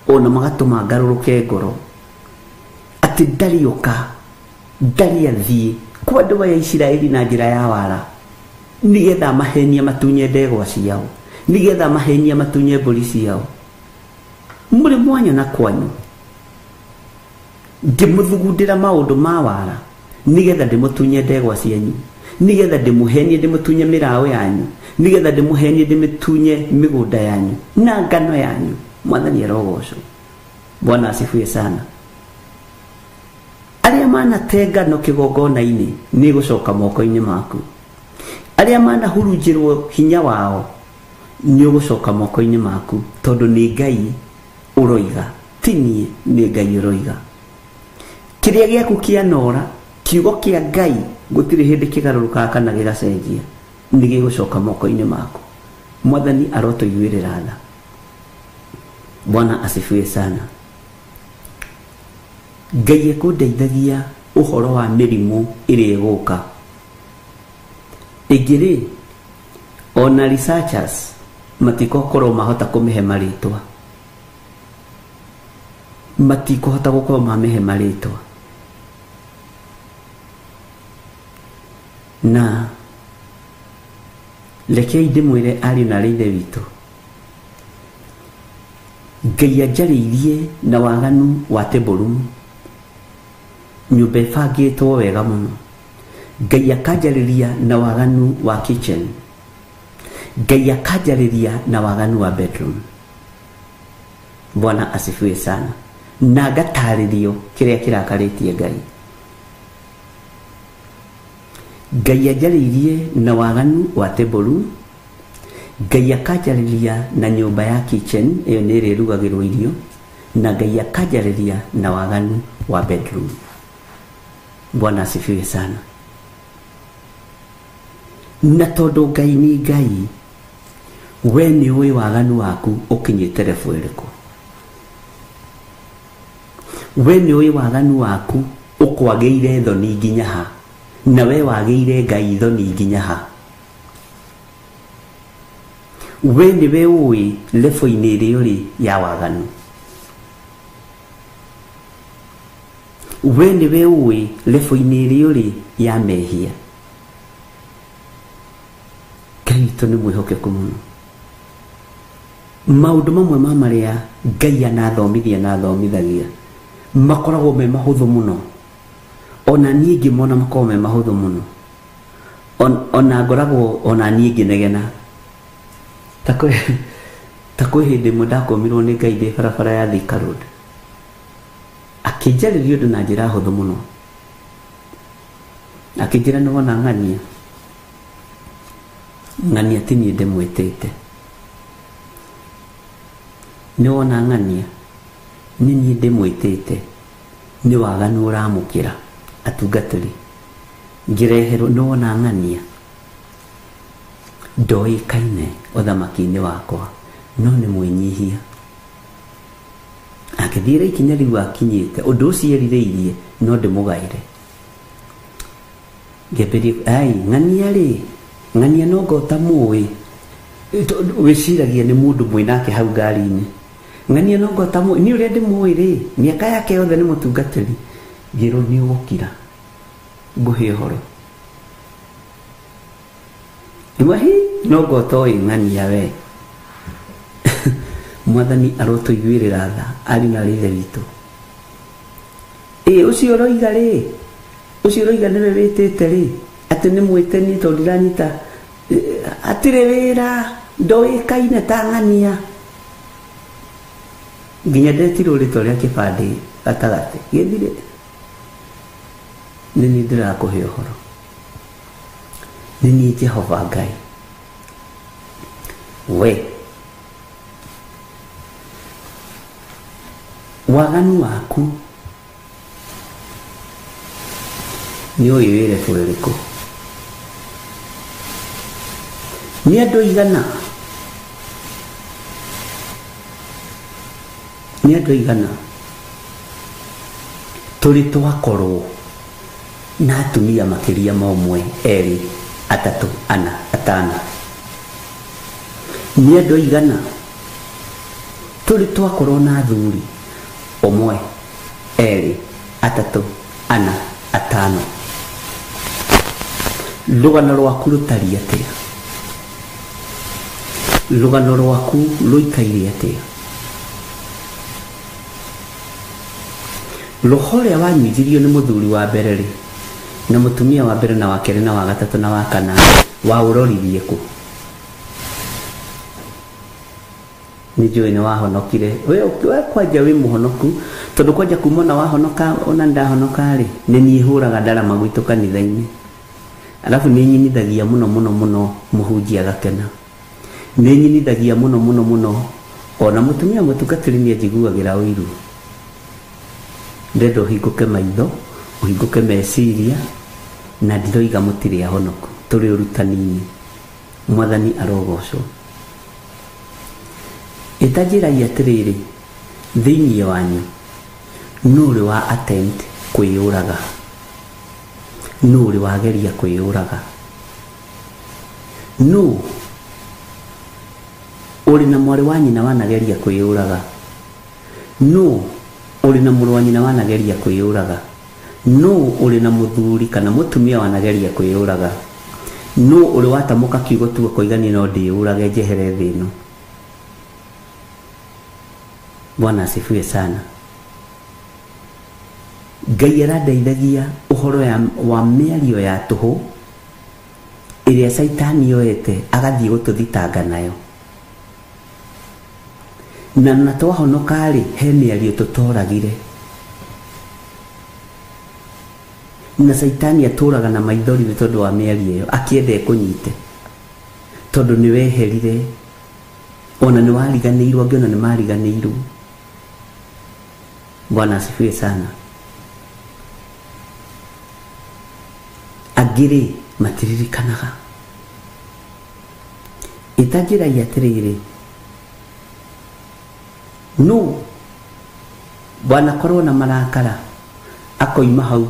Speaker 3: ona magatũma ngarũrũke ngoro atĩ ndarĩũka, ndarĩ athiĩ kwa andũ aya Isiraeli na njĩra ya wara, nĩgetha mahenie matunye ndegwa ciao, nĩgetha mahenie matunye mbũri ciao. Mũrĩ mwanya na kwanyu ngĩmũthugundĩra maũndũ ma wara, nĩgetha ndĩmũtunye ndegwa cianyu, nĩgetha ndĩmũhenie ndĩmũtunye mĩraũ yanyu, nĩgetha ndĩmũhenie ndĩmĩtunye mĩgũnda yanyu na ngano yanyu. Mwathani arogocwo. Bwana asifiwe sana. Arĩa manate ngano kĩgongona-inĩ nĩ gũcoka moko-inĩ maku, arĩa manahurunjĩrwo hinya wao nĩ ũgũcoka moko-inĩ maku, tondũ nĩ Ngai ũroiga, ti niĩ, nĩ Ngai ũroiga. Kĩrĩa gĩaku kĩanora, kiugo kĩa Ngai gũtirĩ hĩndĩ kĩgarũrũkaga kana gĩgacenjia, nĩ gĩgũcoka moko-inĩ maku. Mwathani arotũiguĩrĩra tha. Bwana asifiwe sana. Ngai ekũndeithagia ũhoro wa mĩrimũ ĩrĩa ĩgũka. Ĩngĩ rĩ, ona researchers matikokorwo mahota kũmĩhe marĩtwa, matikũhota gũkorwo mamĩhe marĩtwa. Na rekei ndĩmwĩre ariũ na aarĩ a Ithe witũ, Ngai anjarĩirie na waganu wa table room, nyũmba ĩbangĩtwo wega mũno. Ngai akanjarĩria na waganu wa kitchen, Ngai akanjarĩria na waganu wa bedroom. Bwana asifiwe sana. Na ngatarĩrio kĩrĩa kĩrakarĩtie Ngai. Ngai anjarĩirie na waganu wa table room, Ngai akanjarĩria na nyũmba ya kitchen, ĩyo nĩ ĩrĩa ĩrugagĩrwo irio, na Ngai akanjarĩria na waganu wa bedroom. Bwana asifiwe sana. Na tondũ Ngai nĩ Ngai, we nĩ ũĩ waganu waku ũkinyĩte level ĩrĩkũ. We nĩ ũĩ waganu waku ũkwagĩire thoni nginya ha, na we wagĩire Ngai thoni nginya ha. We nĩwe ũĩ level-inĩ ĩrĩa ũrĩ ya waganu. We nĩwe ũĩ level-inĩ ĩrĩa ũrĩ ya mehia. Ngai witũ nĩ mwĩhokeku mũno. Maũndũ mamwe ma marĩa Ngai anathomithia na athomithagia makoragwo me mahũthũ mũno. Ona niĩ ngĩmona makoragwo me mahũthũ mũno. Ona ngoragwo ona niĩ ngĩnegena. Ta kwĩ hĩndĩ ĩmwe ndakũmirwo nĩ Ngai ndĩ barabara ya Thika Road. Akĩnjarĩria ũndũ na njĩra hũthũ mũno. Akĩnjĩra nĩ wona ng'ania. Ng'ania ti niĩ ndĩmwĩtĩte. Nĩ wona ng'ania, nĩ niĩ ndĩmwĩtĩte. Nĩ waganu ũramũkĩra atungatĩri. Ngĩreherwo nĩ wona ng'ania, ndoĩkaine ũthamaki-inĩ wakwa, no nĩ mwĩnyihia. Akĩthiĩra ikinya rĩu akinyĩte, ũndũ ũcio erirĩirie no ndĩmũgaĩre. Ngĩambĩrĩria, ai ng'ania rĩ, ng'ania no ngo ũtamũĩ, wĩciragia nĩ mũndũ mwĩnake hau ngari-inĩ. Ng'ania no ngo ũtamũĩ, niĩ ũrĩa ndĩmũĩ rĩ, mĩaka yake yothe nĩ mũtungatĩri. Ngĩrwo nĩ ũgũkira, ngũhe ũhoro. Ngĩmwĩra, hi, no ngo ũtoĩ ng'ania we. Mwathani arotũiguĩrĩra tha, ariũ na aarĩ a Ithe witũ. Ĩ ũcio ũroiga rĩ, ũcio ũroiga nĩwe wĩtĩte rĩ, atĩ nĩ mwĩte niĩ tondũ ndiranyita, hatirĩ wĩra, ndoĩkaine ta ng'ania. Nginya ndetirwo rĩtwa rĩa kĩbandĩ gatagatĩ, gĩthire. Nĩ niĩ ndĩrakũhe ũhoro. Nĩ niĩ Jehova Ngai. We waganu waku nĩ ũĩ wĩ level ĩrĩkũ. Nĩ andũ aigana, nĩ andũ aigana tũrĩ twakorwo na atumia makĩria ma ũmwe, erĩ, atatũ, ana, atano. Nĩ andũ aigana tũrĩ twakorwo na athuri ũmwe, erĩ, atatũ, ana, atano. Rũgano rwaku rũtariĩ atĩa? Rũgano rwaku rũikaire atĩa? Roho ũrĩa wanyuithirio nĩ mũthuri wa mbere rĩ, na mũtumia wa mbere na wa kerĩ na wa gatatũ na wa kana, waũroririe kũ? Nĩ njũĩ nĩ wahonokire. We kwanja wĩ mũhonoku, tondũ kwanja kuma ona wahonoka ona ndahonoka rĩ, nĩ niĩ hũraga ndarama gwitũ kanitha-inĩ. Alafu nĩ nyinithagia mũno mũno mũno mũhunjia agakena. Nĩ nyinithagia mũno mũno mũno ona mũtumia mũtungatĩri nĩ anjiguagĩra ũiru. Ndenda ũhingũke maitho, ũhingũke meciria, na ndiroiga mũtirĩ ahonoku, tũrĩ ũrutani-inĩ. Mwathani arogocwo. Ĩtanjĩrai atĩrĩrĩ, Thĩinĩ wanyu nũ ũrĩ wa attempt kwĩyũraga? Nũ ũrĩ wageria kwĩyũraga? Nũ ũrĩ na mwarĩ wa nyina wanageria kwĩyũraga? Nũ ũrĩ na mũrũ wa nyina wanageria kwĩyũraga? Nũ ũrĩ na mũthuri kana mũtumia wanageria kwĩyũraga? Nũ ũrĩ watamũka kiugo tu ũkoiga niĩ no ndĩyũrage njehere thĩ ĩno? Bwana asifiwe sana. Ngai arandeithagia ũhoro wa mĩario ya tũhũ ĩrĩa Caitani yoete agathiĩ gũtũthitanga nayo. Na twahonoka rĩ, he mĩario tũtoragire. Na Caitani atũraga na maithori nĩ tondũ wa mĩario ĩyo, akĩenda ĩkũnyite. Tondũ nĩ weherire, ona nĩ wariganĩirwo, angĩ ona nĩ mariganĩirwo. Bwana asifiwe sana. Angĩ rĩ, matiririkanaga. Ĩtanjĩragia atĩrĩrĩ, nũ wanakorwo na marakara akoima hau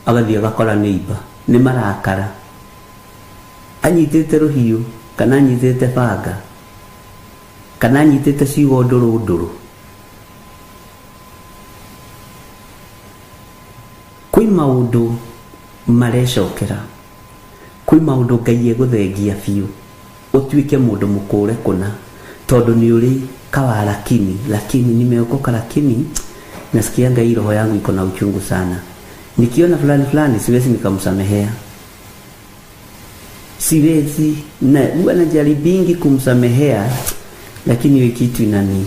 Speaker 3: agathiĩ agakora neighbor nĩ marakara, anyitĩte rũhiũ kana anyitĩte banga kana anyitĩte ciugo ndũrũ ndũrũ. Kwĩ maũndũ marecokera, kwĩ maũndũ Ngai egũthengia biũ ũtuĩke mũndũ mũkũre kũna, tondũ nĩ ũrĩ kawa lakini, lakini nimeokoka, lakini nasikianga hii roho yangu iko na uchungu sana. Nikiona fulani fulani siwezi nikamsamehea. Siwezi, na huwa najaribingi kumsamehea, lakini hiyo kitu inani.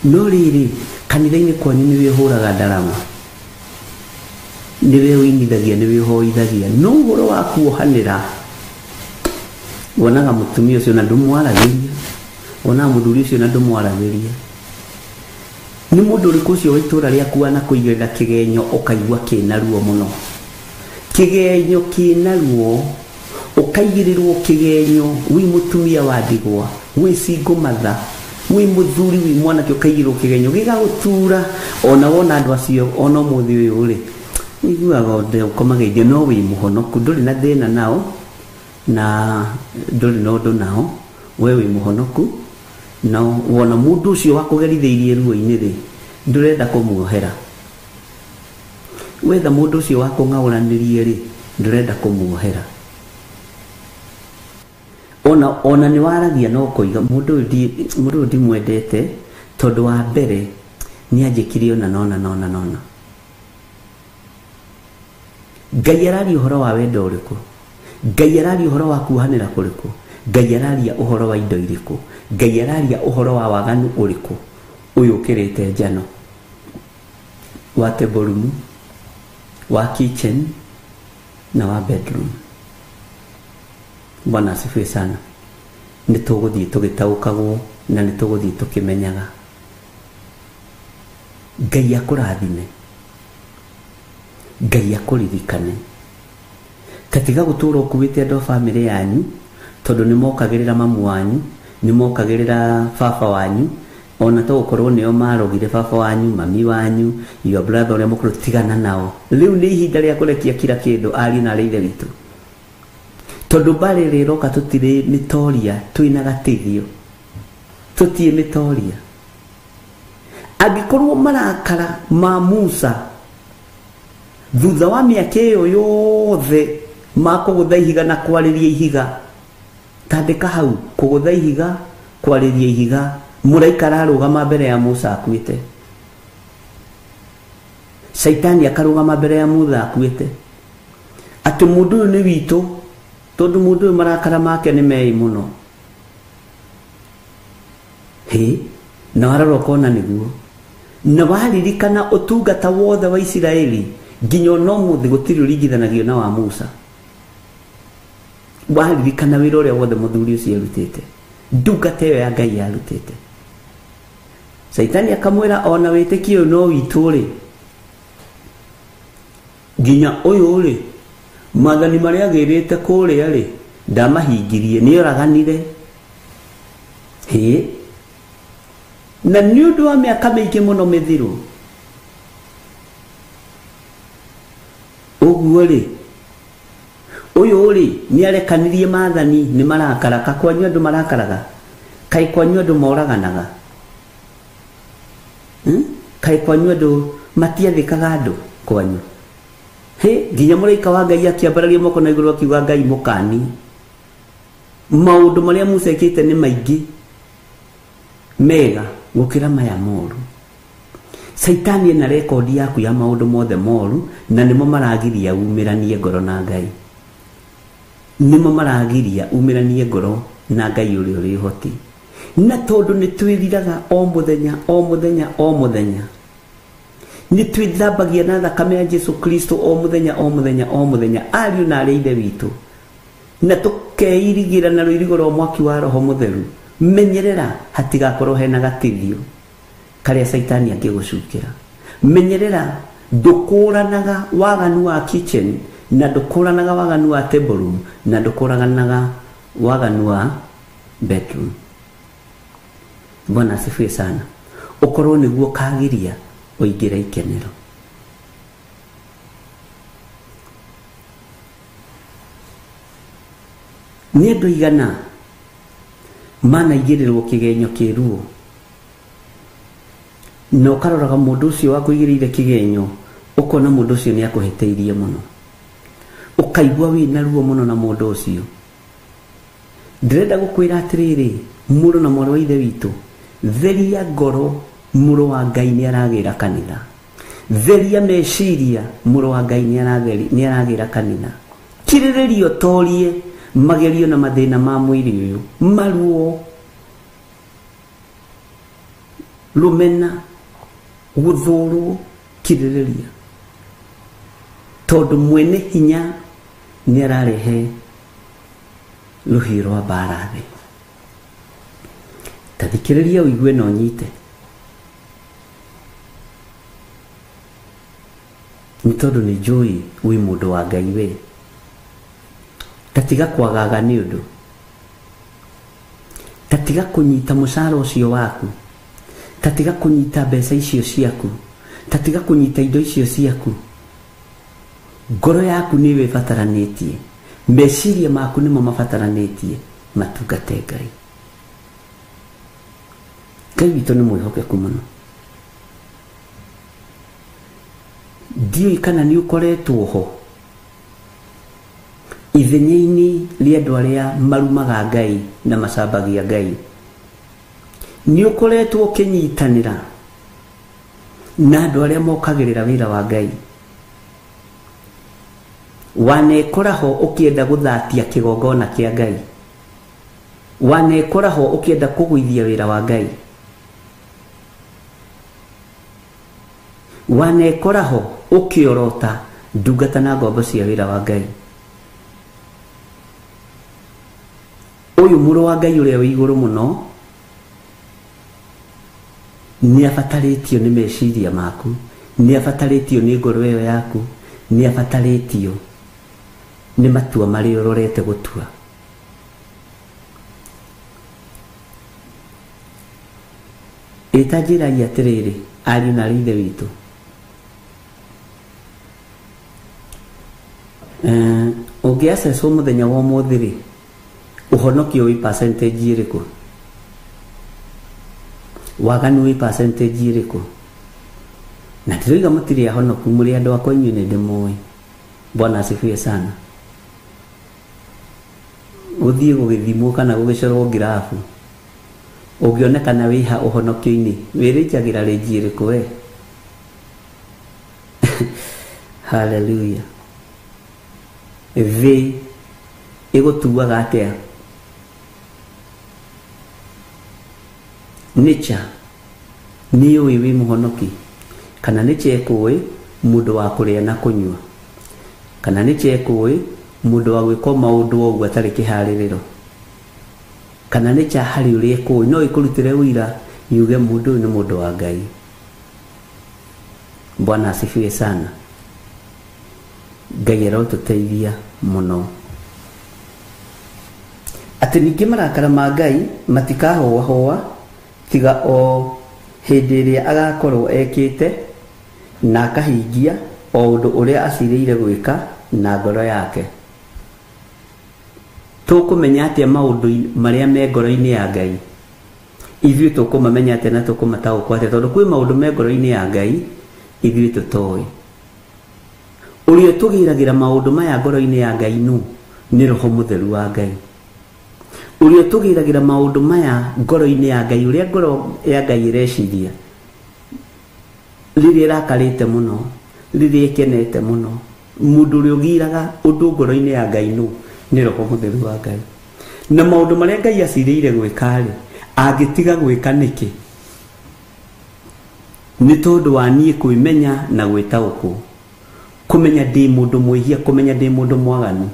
Speaker 3: No rĩrĩ, kanitha-inĩ kwanyu nĩ wĩhũraga ndarama, nĩ wĩinithagia, nĩ wĩhoithagia, no ũhoro wa kuohanĩra wonaga mũtumia ũcio na ndũmwaragĩria, wonaga mũthuri ũcio na ndũmwaragĩria. Nĩ mũndũ ũrĩkũ ũcio wa itũũra rĩaku wanakũigĩrĩra kĩgenyo ũkaigua kĩna ruo mũno? Kĩgenyo kĩna ruo, ũkaigĩrĩrwo kĩgenyo wĩ mũtumia wa ndigwa, wĩ single mother, wĩ mũthuri, wĩ mwanake, ũkaigĩrĩrwo kĩgenyo gĩgagũtura. Ona wona andũ acio ona ũmũthĩ ũyũ rĩ, ũiguaga ũkomageithio, no wĩ mũhonoku, ndũrĩ na thĩna nao na ndũrĩ na ũndũ nao, we wĩ mũhonoku. No wona mũndũ ũcio wakũgerithĩirie ruo-inĩ rĩ, ndũrenda kũmuohera. Wetha mũndũ ũcio wakũng'aũranĩrie rĩ, ndũrenda kũmuohera. Ona nĩ waragia no ũkoiga mũndũ ũyũ ndimwendete, tondũ wa mbere nĩ anjĩkire ona nona nona nona. Ngai araria ũhoro wa wendo ũrĩkũ? Ngai araria ũhoro wa kuohanĩra kũrĩkũ? Ngai araria ũhoro wa indo irĩkũ? Ngai araria ũhoro wa waganu ũrĩkũ ũyũ ũkĩrĩte njano, wa table room, wa kitchen na wa bedroom? Bwana asifiwe sana. Nĩ tũgũthiĩ tũgĩtaũkagwo na nĩ tũgũthiĩ tũkĩmenyaga. Ngai akũrathime, Ngai akũririkane. Tatiga gũtũra ũkuĩte andũ a bamĩrĩ yanyu, tondũ nĩ mokagĩrĩra mamu wanyu, nĩ mokagĩrĩra baba wanyu, ona to gũkorwo nĩo marogire baba wanyu, mami wanyu, your brother ũrĩa mũkũrũ, tigana nao. Rĩu nĩ ihinda rĩa kũrekia kila kĩndũ, ariũ na arĩ ithe witũ, tondũ mbarĩ ĩrĩa ĩroka tũtirĩ mĩtoria, twĩna gatithio, tũtirĩ mĩtoria. Angĩkorwo marakara ma Musa thutha wa mĩaka ĩyo yothe ma kũgũtha ihiga na kwarĩria ihiga, tandĩka hau, kũgũtha ihiga, kwarĩria ihiga, mũraika ararũgama mbere ya Musa akuĩte, Caitani akarũgama mbere ya Musa akuĩte, atĩ mũndũ ũyũ nĩ witũ, tondũ mũndũ ũyũ marakara make nĩ meĩ mũno. Hĩ, na warora ũkona nĩguo. Na waririkana ũtungata wothe wa Isiraeli nginya ona ũmũthĩ gũtirĩ ũringithanagio na wa Musa. Waririkana wĩra ũrĩa wothe mũthuri ũcio arutĩte, ndungata ĩyo ya Ngai yarutĩte. Caitani akamwĩra ona wĩtĩkio ũyũ no witũ rĩ, nginya ũyũ rĩ, maathani marĩa agĩrĩte kũrĩa rĩ, ndamahingirie, nĩoraganire. Hĩ, Na nĩ ũndũ wa mĩaka mĩingĩ mũno mĩthiru. Ũguo rĩ, ũyũ rĩ nĩ arekanirie maathani nĩ marakara. Ka kwanyu andũ marakaraga? Kaĩ kwanyu andũ moraganaga? Kaĩ kwanyu andũ matiathĩkaga andũ kwanyu? Hĩ, nginya mũraika wa Ngai akĩambararia moko na igũrũ akiuga Ngai mũkani. Maũndũ marĩa Musa ekĩte nĩ maingĩ mega gũkĩra maya moru. Caitani ena rekondi yaku ya maũndũ mothe moru, na nĩmo maragiria umĩranie ngoro na Ngai. Nĩmo maragiria umĩranie ngoro na Ngai ũrĩa ũrĩ ũhoti. Na tondũ nĩ twĩriraga o mũthenya o mũthenya o mũthenya, nĩ twĩthambagia na thakame ya Jesu Kristo o mũthenya o mũthenya o mũthenya, ariũ na arĩa ithe witũ, na tũkeirigĩra na rũirigo rwa mwaki wa Roho Mũtheru. Menyerera hatigakorwo hena gatithio karĩa Caitani angĩgũcukĩra. Menyerera ndũkũranaga waganu wa kitchen, na ndũkũranaga waganu wa table room, na ndũkũranaga waganu wa bedroom. Bwana asifiwe sana. Ũkorwo nĩguo kagiria ũingĩre ikenero. Nĩ andũ aigana manaigĩrĩrwo kĩgenyo kĩruo, na ũkaroraga mũndũ ũcio wakũigĩrĩire kĩgenyo, ũkona mũndũ ũcio nĩ akũhĩtĩirie mũno, ũkaigua wĩna ruo mũno na mũndũ ũcio. Ndĩrenda gũkwĩra atĩrĩrĩ, mũrũ na mwarĩ wa ithe witũ, theria ngoro, mũrũ wa Ngai nĩ aragĩra kanitha. Theria meciria, mũrũ wa Ngai nĩ aragĩra kanitha. Kirĩrĩria ũtorie magerio na mathĩna ma mwĩrĩ ũyũ, maruo, rũmena, gũthũrwo, kirĩrĩria, tondũ mwene hinya nĩ ararehe rũhiũ rwa mbara thĩ. Ta thikĩrĩria ũigue na ũnyite, nĩ tondũ nĩ njũĩ wĩ mũndũ wa Ngai we. Ta tiga kwagaga nĩ ũndũ, ta tiga kũnyita mũcara ũcio waku, ta tiga kũnyita mbeca icio ciaku, ta tiga kũnyita indo icio ciaku. Ngoro yaku nĩyo ĩbataranĩtie, meciria maku nĩmo mabataranĩtie matungate Ngai. Ngai witũ nĩ mwĩhokeku mũno. Ndiũĩ kana nĩ ũkoretwo ho ithenya-inĩ rĩa andũ arĩa marumaga Ngai na macambagia Ngai. Nĩ ũkoretwo ũkĩnyitanĩra na andũ arĩa mokagĩrĩra wĩra wa Ngai. Wanekora ho ũkĩenda gũthatia kĩgongona kĩa Ngai. Wanekora ho ũkĩenda kũgũithia wĩra wa Ngai. Wanekora ho ũkĩorota ndungata na ngombo cia wĩra wa Ngai. Ũyũ mũrũ wa Ngai ũrĩa wĩ igũrũ mũno nĩ abatarĩtio nĩ meciria maku, nĩ abatarĩtio nĩ ngoro ĩyo yaku, nĩ abatarĩtio nĩ matua marĩa ũrorete gũtua. Ĩta njĩragia atĩrĩrĩ, ariũ na arĩ ithe witũ, ũngĩacecwo mũthenya wa ũmũthĩ rĩ, ũhonokio wĩ percentage ĩrĩkũ? Waganu wĩ percentage ĩrĩkũ? Na ndĩroiga mũtirĩ ahonoku, mũrĩ andũ akwa inyuĩ nĩ ndĩmũĩ. Bwana asifiwe sana. Gũthiĩ gũgĩthimwo kana gũgĩcorwo ngirabu, ũngĩonekana wĩha ũhonokio-inĩ, wĩrĩnjagĩra rĩnji ĩrĩkũ we? Hallelujah. Thĩ ĩgũtuaga atĩa? Nature nĩ yũĩ wĩ mũhonoki, kana nature ĩkũĩ mũndũ wa kũrĩa na kũnyua, kana nature ĩkũĩ mũndũ wa gwĩka maũndũ o ũguo atarĩ kĩharĩrĩro, kana nature harĩ ũrĩa ĩkũĩ no ĩkũrutĩre ũira yuge mũndũ ũyũ nĩ mũndũ wa Ngai. Bwana asifiwe sana. Ngai arotũteithia mũno. Atĩ ningĩ marakara ma Ngai matikahũahũa tiga o Hĩndĩ ĩrĩa agakorwo ekĩte na akahingia o ũndũ ũrĩa acirĩire gwĩka na ngoro yake. Tũkũmenya atĩa maũndũ marĩa me ngoro-inĩ ya Ngai? Ithuĩ tũkũmamenya atĩa na tũkũmataũkwo atĩa? Tondũ kwĩ maũndũ me ngoro-inĩ ya Ngai ithuĩ tũtoĩ. Ũrĩa tũgĩragĩra maũndũ maya ngoro-inĩ ya Ngai nũ? Nĩ Roho Mũtheru wa Ngai. Ũrĩa tũgĩragĩra maũndũ maya ngoro-inĩ ya Ngai, ũrĩa ngoro ya Ngai ĩreciria rĩrĩa ĩrakarĩte mũno, rĩrĩa ĩkenete mũno, mũndũ ũrĩa ũgiraga ũndũ ngoro-inĩ ya Ngai nũ? Nĩ Roho Mũtheru wa Ngai. Na maũndũ marĩa Ngai acirĩire gwĩka-rĩ, angĩtiga gwĩka nĩkĩ? Nĩ tondũ wa niĩ kwĩmenya na gwĩtaũkwo, kũmenya ndĩ mũndũ mwĩhia, kũmenya ndĩ mũndũ mwaganu,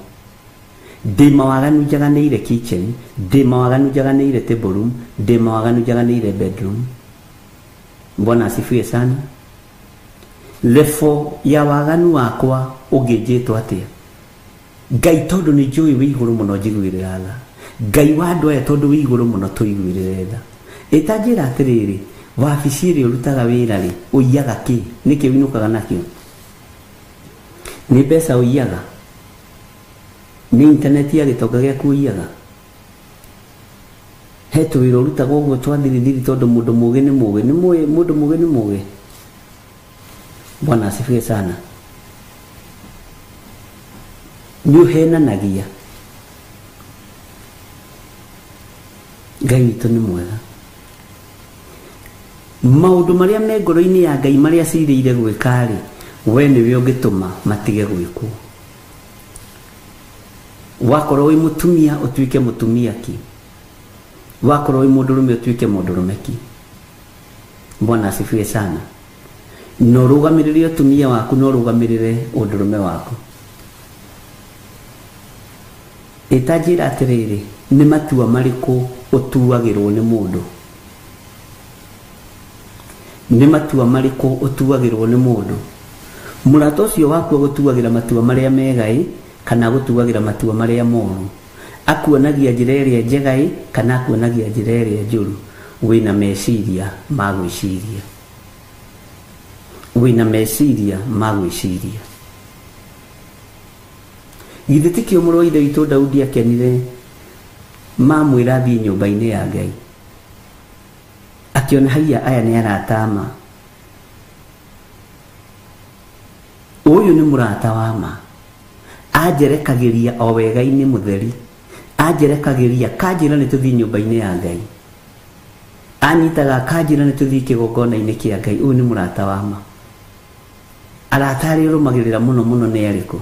Speaker 3: ndĩ mawaganu njaganĩire kitchen, ndĩ mawaganu njaganĩire table room, ndĩ mawaganu njaganĩire bedroom. Bwana asifiwe sana. Level ya waganu wakwa ũngĩnjĩtwo atĩa? Ngai tondũ nĩ njũĩ wĩ igũrũ mũno njiguĩrĩra tha. Ngai wa andũ aya tondũ wĩ igũrũ mũno tũiguĩrĩre tha. Ĩtanjĩra atĩrĩrĩ, wabici ĩrĩa ũrutaga wĩra rĩ, ũiyaga kĩ? Nĩkĩ ũinũkaga nakĩo? Nĩ mbeca ũiyaga? Nĩ intaneti ya gĩtonga gĩaku ũiyaga? He tũwĩra ũrutaga ũguo twa thirithiri tondũ mũndũ mũgĩ nĩ mũgĩ. Nĩ mũĩ mũndũ mũgĩ nĩ mũgĩ. Bwana asifiwe sana. Nĩ ũhenanagia. Ngai witũ nĩ mwega. Maũndũ marĩa me ngoro-inĩ ya Ngai marĩa acirĩire gwĩka-rĩ, we nĩwe ũngĩtũma matige gwĩkwo. Wakorwo wĩ mũtumia ũtuĩke mũtumia ki, wakorwo wĩ mũndũrũme ũtuĩke mũndũrũme ki. Bwana asifiwe sana. Na ũrũgamĩrĩre ũtumia waku na ũrũgamĩrĩre ũndũrũme waku. Ĩtanjĩra atĩrĩrĩ, nĩ matua marĩkũ ũtuagĩrwo nĩ mũndũ? Nĩ matua marĩkũ ũtuagĩrwo nĩ mũndũ? Mũrata ũcio waku agũtuagĩra matua marĩa mega-ĩ, kana agũtuagĩra matua marĩa moru? Akuonagia njĩra ĩrĩa njega-ĩ, kana akuonagia njĩra ĩrĩa njũru? Wĩna meciria ma gwĩciria. Wĩna meciria ma gwĩciria. Githĩ ti kĩo mũrũ wa ithe witũ Daudi akenire mamwĩra athiĩ nyũmba-inĩ ya Ngai? Akĩona haiya aya nĩ arata ma. Ũyũ nĩ mũrata wa ma. Anjerekagĩria o wega-inĩ mũtheri. Anjerekagĩria kanjĩra nĩ tũthiĩ nyũmba-inĩ ya Ngai. Anyitaga kanjĩra nĩ tũthiĩ kĩgongona-inĩ kĩa Ngai. Ũyũ nĩ mũrata wa ma. Arata arĩa ũrũmagĩrĩra mũno mũno nĩ arĩkũ?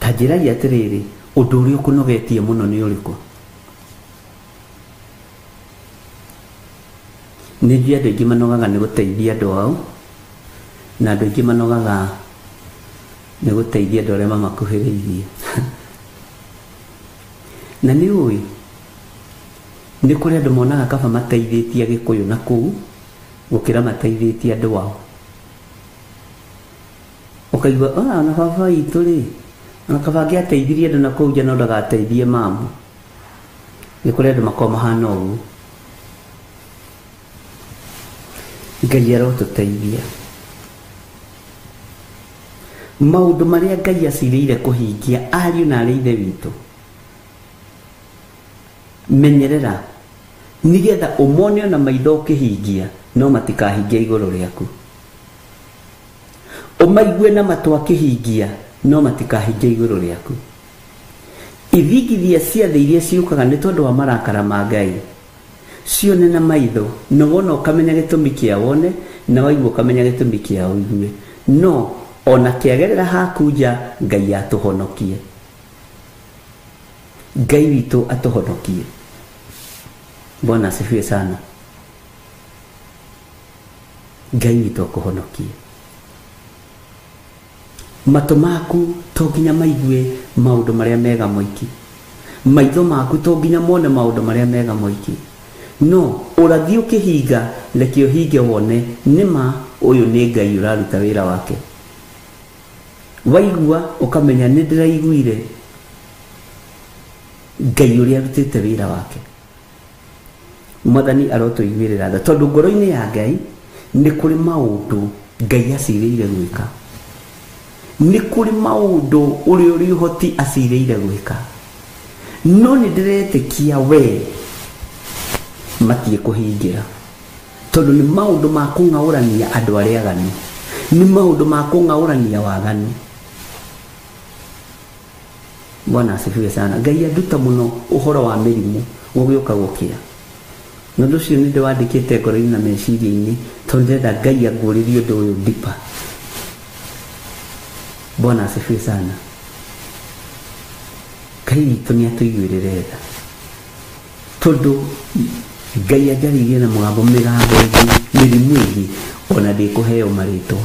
Speaker 3: Ta njĩrai atĩrĩrĩ, ũndũ ũrĩa ũkũnogetie mũno nĩ ũrĩkũ? Nĩ njũĩ andũ aingĩ manogaga nĩ gũteithia andũ ao, na andũ aingĩ manogaga nĩ gũteithia andũ arĩa mamakuhĩrĩirie. Na nĩ ũĩ, nĩ kũrĩ andũ monaga kaba mateithĩtie Agĩkũyũ na kũu gũkĩra mateithĩtie andũ ao. Ũkaigua, ona baba witũ rĩ, ona kaba angĩateithirie andũ na kũu nja no ndagateithie mamu. Nĩ kũrĩ andũ makoragwo mahana ũguo. Ngai arotũteithia. Maũndũ marĩa Ngai acirĩire kũhingia ariũ na arĩ ithe witũ, menyerera nĩgetha ũmone ona maitho ũkĩhingia no matikahingia igũrũ rĩaku. Ũmaigue na matũ akĩhingia no matikahingia igũrũ rĩaku. Ithingithia cia thĩ iria ciũkaga nĩ tondũ wa marakara ma Ngai, cione na maitho na wona ũkamenya gĩtũmi kĩa wone, na waigua ũkamenya gĩtũmi kĩa ũigue. No ona kĩagerera haku nja, Ngai atũhonokie. Ngai witũ atũhonokie. Bwana asifiwe sana. Ngai witũ akũhonokie. Matũ maku to nginya maigue maũndũ marĩa mega moiki. Maitho maku to nginya mone maũndũ marĩa mega moiki. No ũrathi ũkĩhinga, reke ũhinge wone nĩma ũyũ nĩ Ngai ũraruta wĩra wake. Waigua ũkamenya nĩ ndĩraiguire Ngai ũrĩa arutĩte wĩra wake. Mwathani arotũiguĩrĩra tha tondũ ngoro-inĩ ya Ngai nĩ kũrĩ maũndũ Ngai acirĩire gwĩka, nĩ kũrĩ maũndũ ũrĩa ũrĩ ũhoti acirĩire gwĩka, no nĩ ndĩretĩkia we matiĩ kũhingĩra tondũ nĩ maũndũ ma kũng'aũrania andũ arĩa aganu, nĩ maũndũ ma kũng'aũrania waganu. Bwana asifiwe sana. Ngai anduta mũno ũhoro wa mĩrimũ gũgĩũka gũkĩa, na ũndũ ũcio nĩ ndĩwandĩkĩte ngoro-inĩ na meciria-inĩ tondũ ndĩrenda Ngai anguũrĩrie ũndũ ũyũ deeper. Bwana asifiwe sana. Ngai witũ nĩ atũiguĩrĩre tha tondũ Ngai anjarĩirie na mũgambo mĩgambo ĩngĩ, mĩrimũ ĩngĩ ona ndĩkũheo marĩtwa,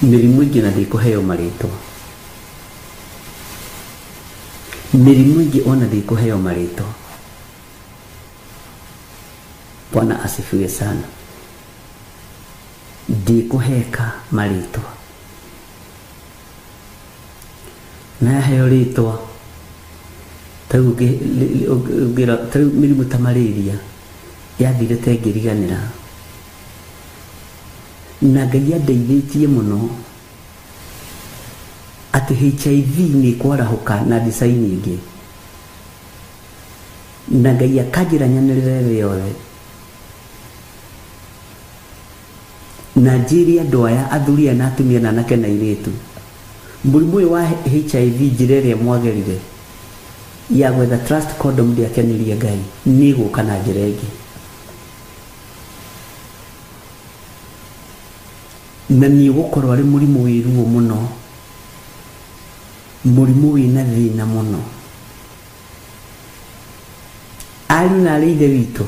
Speaker 3: mĩrimũ ĩngĩ na ndĩkũheo marĩtwa, mĩrimũ ĩngĩ ona ndĩkũheo marĩtwa. Bwana asifiwe sana. Ndĩkũheka marĩtwa, na yaheo rĩtwa tarĩu tarĩu mĩrimũ ta malaria yathire ta ĩngĩriganĩra, na Ngai andeithĩtie mũno atĩ HIV nĩ ĩkwarahũka na design ĩngĩ, na Ngai akanjĩra nyanĩrĩre thĩ yothe na njĩre andũ aya athuri aya na atumia na anake na airĩtu, mũrimũ ũyũ wa HIV njĩra ĩrĩa mwagerire ya gwetha trust condom ndĩakenirie Ngai, nĩ ĩgũka na njĩra ĩngĩ, na nĩ ũgũkorwo arĩ mũrimũ wĩ ruo mũno, mũrimũ wĩna thĩna mũno. Ariũ na arĩ ithe witũ,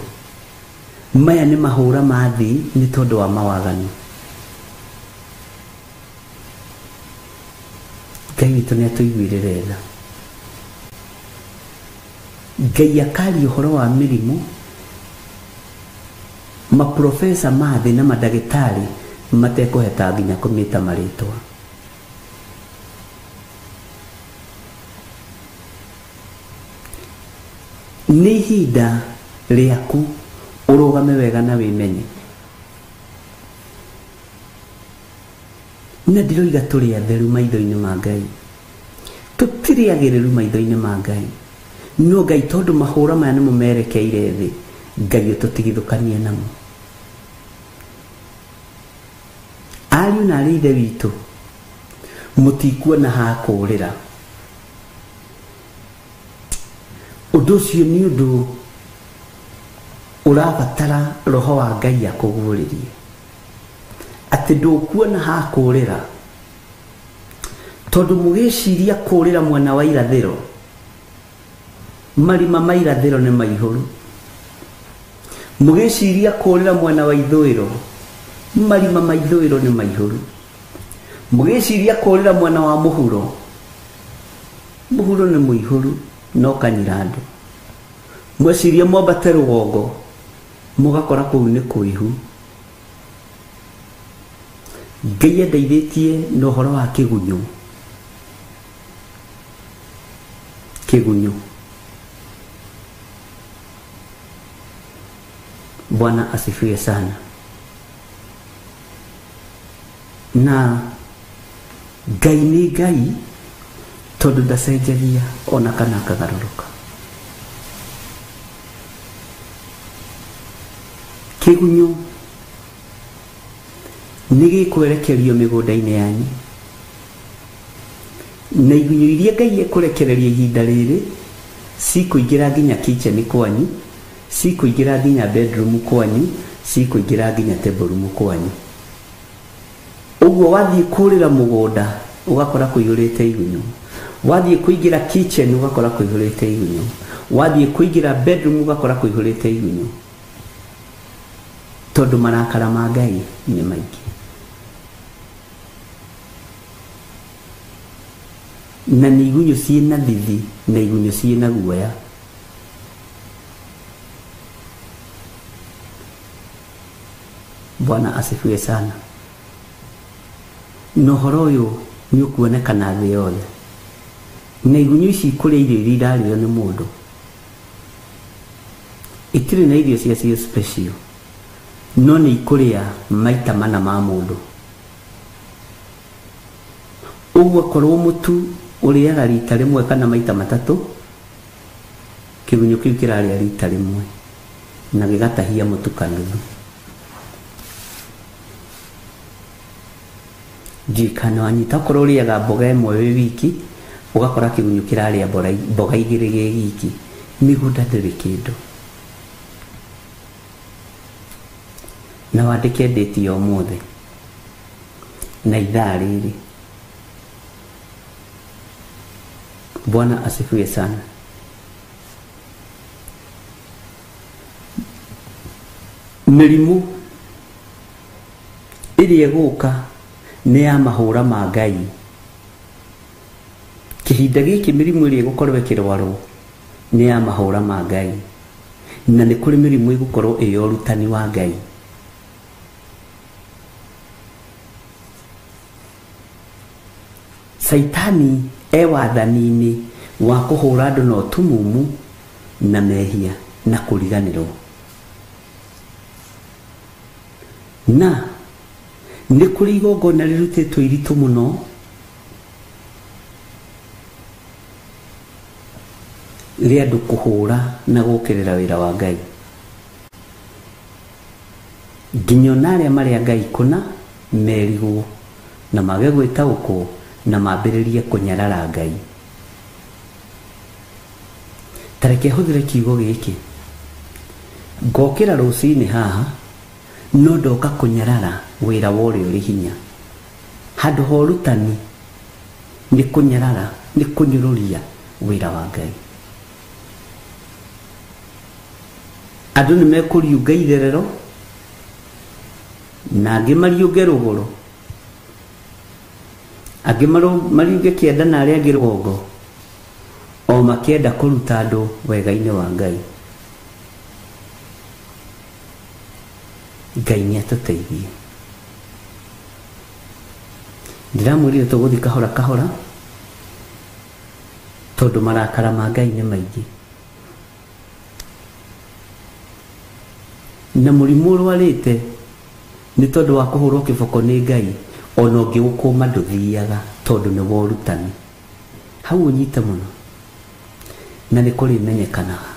Speaker 3: maya nĩ mahũra ma thĩ nĩ tondũ wa mawaganu. Ngai witũ nĩ atũiguĩrĩre tha. Ngai akaria ũhoro wa mĩrimũ, maprofesa ma thĩ na mandagĩtarĩ matekũheta nginya kũmĩta marĩtwa. Nĩ ihinda rĩaku ũrũgame wega na wĩmenye, na ndiroiga tũrĩ atheru maitho-inĩ ma Ngai, tũtirĩ agĩrĩru maitho-inĩ ma Ngai, no Ngai tondũ mahũra maya nĩmo merekeire thĩ, Ngai ũtũtigithũkanie namo. Ariũ na arĩ ithe witũ, mũtikuona ha kũũrĩra. Ũndũ ũcio nĩ ũndũ ũrabatara roho wa Ngai akũguũrĩrie atĩ ndũkuona ha kũũrĩra, tondũ mũgĩciria kũũrĩra mwena wa irathĩro, marima ma irathĩro nĩ maihũru, mũgĩciria kũũrĩra mwena wa ithũĩro, marima ma ithũĩro nĩ maihũru, mũgĩciria kũũrĩra mwena wa mũhuro, mũhuro nĩ mũihũru no kanyira andũ, mweciria mwambate rũgongo, mũgakora kũu nĩ kũihu. Ngai andeithĩtie na ũhoro wa kĩgunyũ, kĩgunyũ. Bwana asifiwe sana. Na Ngai nĩ Ngai tondũ ndacenjagia ona kana akagarũrũka. Kĩgunyũ nĩ gĩkwerekerio mĩgũnda-inĩ yanyu, na igunyũ iria Ngai ekũrekereria ihinda rĩrĩ cikũingĩra nginya kitchen kwanyu, cikũingĩra nginya bedroom kwanyu, cikũingĩra nginya table room kwanyu. Ũguo wathiĩ kũrĩra mũgũnda ũgakora kũihũrĩte igunyũ, wathiĩ kũingĩra kitchen ũgakora kũihũrĩte igunyũ, wathiĩ kũingĩra bedroom ũgakora kũihũrĩte igunyũ, tondũ marakara ma Ngai nĩ maingĩ. Na nĩ igunyũ ciĩna thithi na igunyũ ciĩna guoya. Bwana asifiwe sana. Na ũhoro ũyũ nĩ ũkuonekana thĩ yothe, na igunyũ ici ikũrĩa irio iria irarĩo nĩ mũndũ. Itirĩ na irio ciacio special, no nĩ ikũrĩa maita mana ma mũndũ. Ũguo korwo mũtu ũrĩaga rita rĩmwe kana maita matatũ, kĩgunyũ kĩu kĩrarĩa rita rĩmwe na gĩgatahia mũtu kanuthu. Ndiũĩ kana wanyita. Okorwo ũrĩaga mboga ĩmwe wĩ wiki, ũgakora kĩgunyũ kĩrarĩa mboga igĩrĩ gĩ giki. Mĩgũnda ndĩrĩ kĩndũ. Na wandĩke ndĩti ya ũmũthĩ na ithaa rĩrĩ. Bwana asifiwe sana. Mĩrimũ ĩrĩa ĩgũka nĩ ya mahũra ma Ngai. Kĩhinda gĩkĩ mĩrimũ ĩrĩa ĩgũkorwo ĩkĩrwarwo nĩ ya mahũra ma Ngai, na nĩ kũrĩ mĩrimũ ĩgũkorwo ĩ ya ũrutani wa Ngai. Caitani e wathani-inĩ wa kũhũra andũ na ũtumumu na mehia na kũriganĩrwo. Na nĩ kũrĩ igongona rĩrutĩtwo iritũ mũno rĩa andũ kũhũra na gũkĩrĩra wĩra wa Ngai, nginya ona arĩa marĩ a Ngai kũna merigwo na mage gwĩtaũkwo na mambĩrĩrie kũnyarara Ngai. Ta reke hũthĩre kiugo gĩkĩ, ngokĩra rũcinĩ haha no ndoka kũnyarara wĩra wa ũrĩa ũrĩ hinya. Handũ ha ũrutani nĩ kũnyarara, nĩ kũnyũrũria wĩra wa Ngai. Andũ nĩ mekũriũnga itherero na angĩ mariũnge rũgũrũ, angĩ mariũnge kĩanda na arĩa angĩ rũgongo, o makĩenda kũruta andũ wega-inĩ wa Ngai. Ngai nĩ atũteithie. Ndĩramwĩrire tũgũthiĩ kahora kahora tondũ marakara ma Ngai nĩ maingĩ, na mũrimũ ũrwarĩte nĩ tondũ wa kũhũrwo kĩboko nĩ Ngai, ona ũngĩgũkũma ndũthiaga tondũ nĩ wa ũrutani. Hau ũnyite mũno, na nĩ kũrĩmenyekanaga.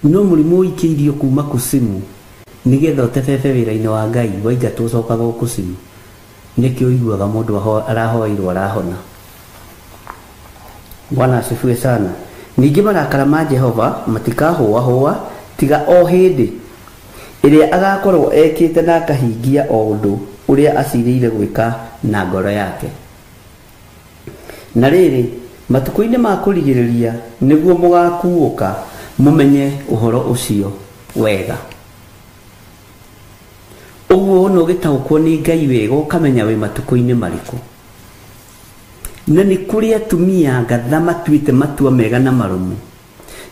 Speaker 3: No mũrimũ ũikĩirio kuma kusimu nĩgetha ũtebebe wĩra-inĩ wa Ngai, waingatwo ũcokaga o kusimu. Nĩkĩo ũiguaga mũndũ arahoeirwo arahona. Bwana asifiwe sana. Ningĩ marakara ma Jehova matikahũahũa tiga o hĩndĩ ĩrĩa agakorwo ekĩte na akahingia o ũndũ ũrĩa acirĩire gwĩka na ngoro yake. Na rĩrĩ, matukũ-inĩ ma kũrigĩrĩria nĩguo mũgakuũka mũmenye ũhoro ũcio wega. Ũguo wona ũgĩtaũkwo nĩ Ngai wega, ũkamenya wĩ matukũ-inĩ marĩkũ. Na nĩ kũrĩ atumia ngatha matuĩte matua mega na marũmu,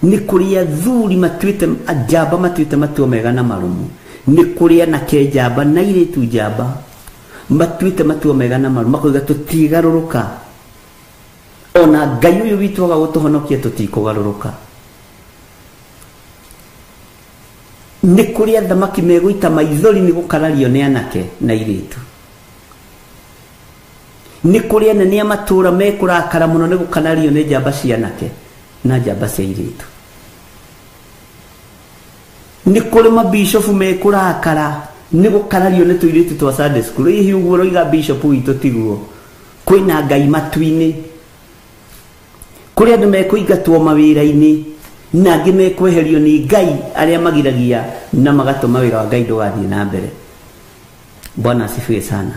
Speaker 3: nĩ kũrĩ athuri matuĩte njamba matuĩte matua mega na marũmu, nĩ kũrĩ anake njamba na airĩtu njamba matuĩte matua mega na marũmu, makoiga tũtigarũrũka. Ona Ngai ũyũ witũ aga gũtũhonokia tũtikũgarũrũka. Nĩ kũrĩ athamaki megũita maithori nĩ gũkarario nĩ anake na airĩtu. Nĩ kũrĩ anene a matũũra mekũrakara mũno nĩ gũkarario nĩ njamba cia anake na njamba cia airĩtu. Nĩ kũrĩ mabishopu mekũrakara nĩ gũkarario nĩ tũirĩtu twa Sunday school. Hihi ũguo ũroiga bishop witũ tiguo? Kwĩna Ngai matu-inĩ. Kũrĩ andũ mekũingatwo mawĩra-inĩ na angĩ mekweherio nĩ Ngai arĩa magiragia na magatũma wĩra wa Ngai ndũgathiĩ na mbere. Bwana asifiwe sana.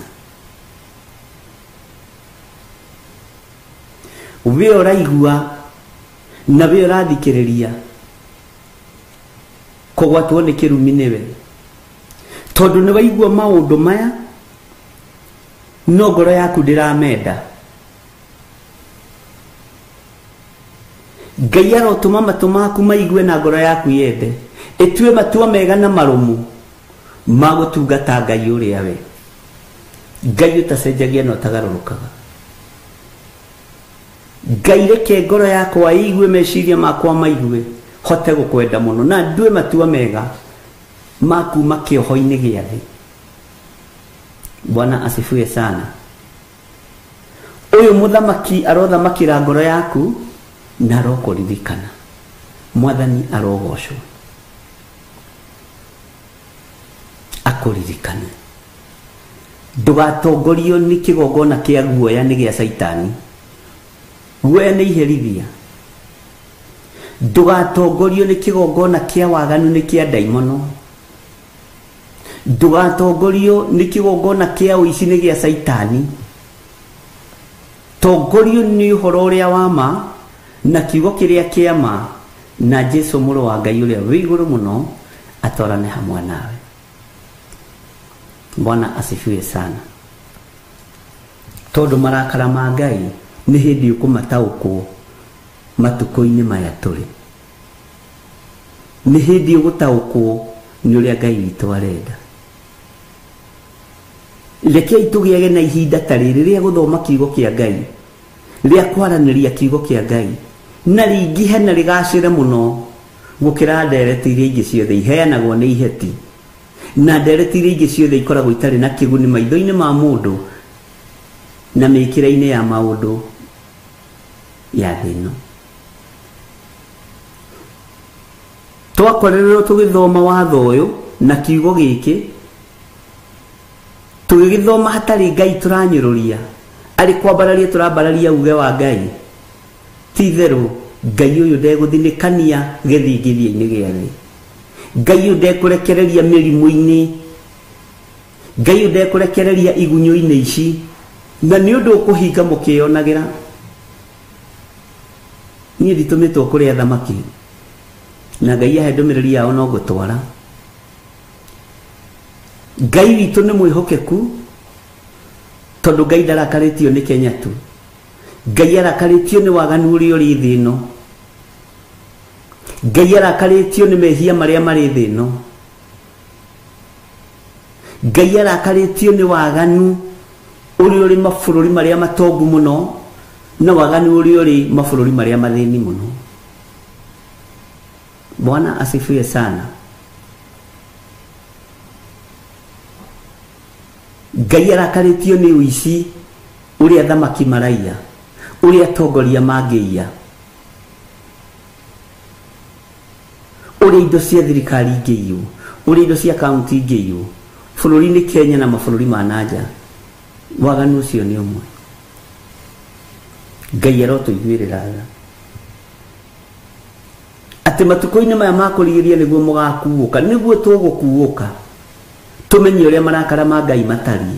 Speaker 3: We ũraigua na we ũrathikĩrĩria kũgwatwo nĩ kĩrumi nĩwe, tondũ nĩ waigua maũndũ maya no ngoro yaku ndĩramenda. Ngai arotũma matũ maku maigue na ngoro yaku yende, ĩtue matua mega na marũmu ma gũtungata Ngai ũrĩa we Ngai ũtacenjagia na ũtagarũrũkaga. Ngai reke ngoro yakwa igue meciria makwa maigue hote gukwenda muno na ndue matua mega ma kuma kĩoho-inĩ gĩa thĩ. Bwana asifiwe sana. Ũyũ mũthamaki arothamakĩra ngoro yaku na arokũririkana. Mwathani arogocwo, akũririkane. Ndũgatongorio nĩ kĩgongona kĩa guoya nĩ gĩa Caitani. Guoya nĩ iherithia. Ndũgatongorio nĩ kĩgongona kĩa waganu nĩ kĩa ndaimono. Ndũgatongorio nĩ kĩgongona kĩa ũici nĩ gĩa Caitani. Tongorio nĩ ũhoro ũrĩa wa ma na kiugo kĩrĩa kĩa ma na Jesu mũrũ wa Ngai ũrĩa wĩ igũrũ mũno atwarane hamwe nawe. Bwana asifiwe sana. Tondũ marakara ma Ngai nĩ hĩndĩ ũkũmataũkwo matukũ-inĩ maya tũrĩ. Nĩ hĩndĩ ũgũtaũkwo nĩ ũrĩa Ngai witũ arenda. Rekei tũgĩage na ihinda ta rĩrĩ rĩa gũthoma kiugo kĩa Ngai, rĩa kwaranĩria kiugo kĩa Ngai, na rĩingĩhe na rĩgacĩre mũno gũkĩra ndereti iria ingĩ ciothe iheanagwo nĩ iheti, na ndereti iria ingĩ ciothe ikoragwo itarĩ na kĩguni maitho-inĩ ma mũndũ na mĩkĩre-inĩ ya maũndũ ya thĩ ĩno. Twakorererwo tũgĩthoma watho ũyũ na kiugo gĩkĩ, tũgĩgĩthoma hatarĩ Ngai tũranyũrũria, arĩ kwambararia tũrambararia uge wa Ngai. Ti itherũ Ngai ũyũ ndegũthinĩkania gĩthingithia-inĩ gĩa thĩ. Ngai ũyũ ndekũrekereria mĩrimũ-inĩ. Ngai ũyũ ndekũrekereria igunyũ-inĩ ici. Na nĩ ũndũ ũkũhinga mũkĩyonagĩra. Niĩ nditũmĩtwo kũrĩa thamaki, na Ngai ahe ndũmĩrĩri yao no ngũtwara. Ngai witũ nĩ mwĩhokeku, tondũ Ngai ndarakarĩtio nĩ Kenya tu. Ngai arakarĩtio nĩ waganu ũrĩa ũrĩ thĩ ĩno. Ngai arakarĩtio nĩ mehia marĩa marĩ thĩ ĩno. Ngai arakarĩtio nĩ waganu ũrĩa ũrĩ mabũrũri marĩa matongu mũno na waganu ũrĩa ũrĩ mabũrũri marĩa mathĩni mũno. Bwana asifiwe sana. Ngai arakarĩtio nĩ ũici ũrĩa thamaki maraiya, ũrĩa atongoria mangĩiya, ũrĩa indo cia thirikari ingĩiywo, ũrĩa indo cia kaunti ingĩiywo bũrũri-inĩ Kenya na mabũrũri ma nanja. Waganu ũcio nĩ ũmwe. Ngai arotũiguĩrĩra tha atĩ matukũ-inĩ maya ma kũrigĩrĩria nĩguo mũgakuũka, nĩguo tũgũkuũka, tũmenye ũrĩa marakara ma Ngai matariĩ.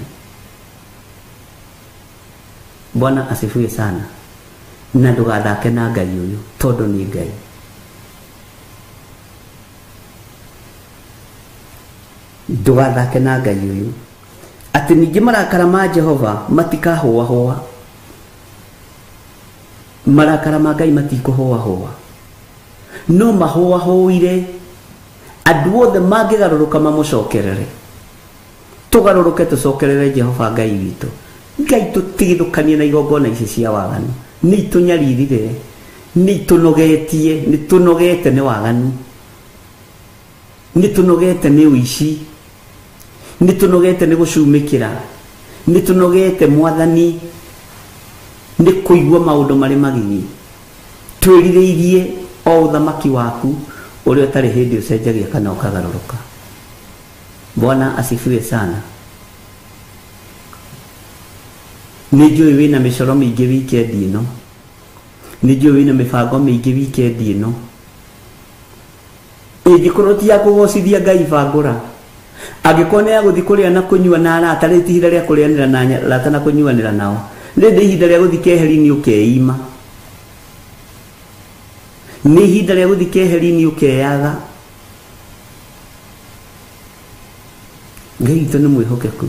Speaker 3: Bwana asifiwe sana. Na ndũgathake na Ngai ũyũ tondũ nĩ Ngai. Ndũgathake na Ngai ũyũ atĩ ningĩ marakara ma Jehova matikahũahũa. Marakara ma Ngai matikũhũahũa, no mahũahũire andũ othe mangĩgarũrũka mamũcokerere. Tũgarũrũke tũcokerere Jehova Ngai witũ. Ngai tũtigithũkanie na igongona ici cia waganu. Nĩ itũnyaririre, nĩ itũnogetie, nĩ tũnogete nĩ waganu, nĩ tũnogete nĩ ũici, nĩ tũnogete nĩ gũcumĩkĩra, nĩ tũnogete Mwathani nĩ kũigua maũndũ marĩ magigi. Twĩrirĩirie o ũthamaki waku ũrĩa ũtarĩ hĩndĩ ũcenjagia kana ũkagarũrũka. Bwana asifiwe sana. Nĩ njũĩ wĩna mĩcoro mĩingĩ wikendi ĩno, nĩ njũĩ wĩna mĩbango mĩingĩ wikendi ĩno. Ĩngĩkorwo ti ya kũgocithia Ngai bangũra, angĩkorwo nĩ ya gũthiĩ kũrĩa na kũnyua na arata, rĩu ti ihinda rĩa kũrĩanĩra na arata na kũnyuanĩra nao, rĩu nĩ ihinda rĩa gũthiĩ keheri-inĩ ũkeima. Nĩ ihinda rĩa gũthiĩ keheri-inĩ ũkeyaga. Ngai witũ nĩ mwĩhokeku.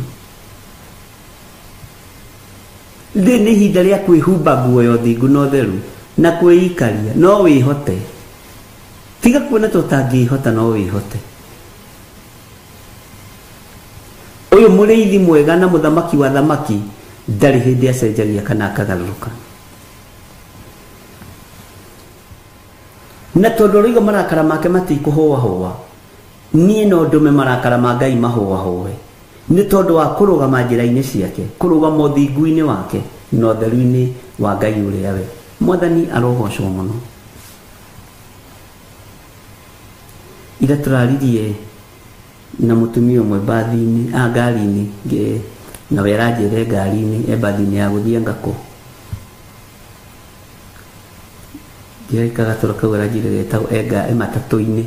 Speaker 3: Rĩu nĩ ihinda rĩa kwĩhumba nguo ya ũthingu na ũtheru na kwĩikaria. No wĩhote. Tiga kuona ta ũtangĩhota, no wĩhote. Ũyũ mũrĩithi mwega na mũthamaki wa thamaki ndarĩ hĩndĩ acenjagia kana akagarũrũka. Na tondũ ũroiga marakara make matikũhũahũa, niĩ no ndũme marakara ma Ngai mahũahũe nĩ tondũ wa kũrũgama njĩra-inĩ ciake, kũrũgama ũthingu-inĩ wake na ũtheru-inĩ wa Ngai ũrĩa we. Mwathani arogocwo mũno. Ira tũraririe na mũtumia ũmwe mbathi-inĩ, ngari-inĩ, na we aranjĩre ngari-inĩ, e mbathi-inĩ ya gũthiĩ Ngakũ. Ndĩreka gatoro kau aranjĩre getagwo e matatũ-inĩ.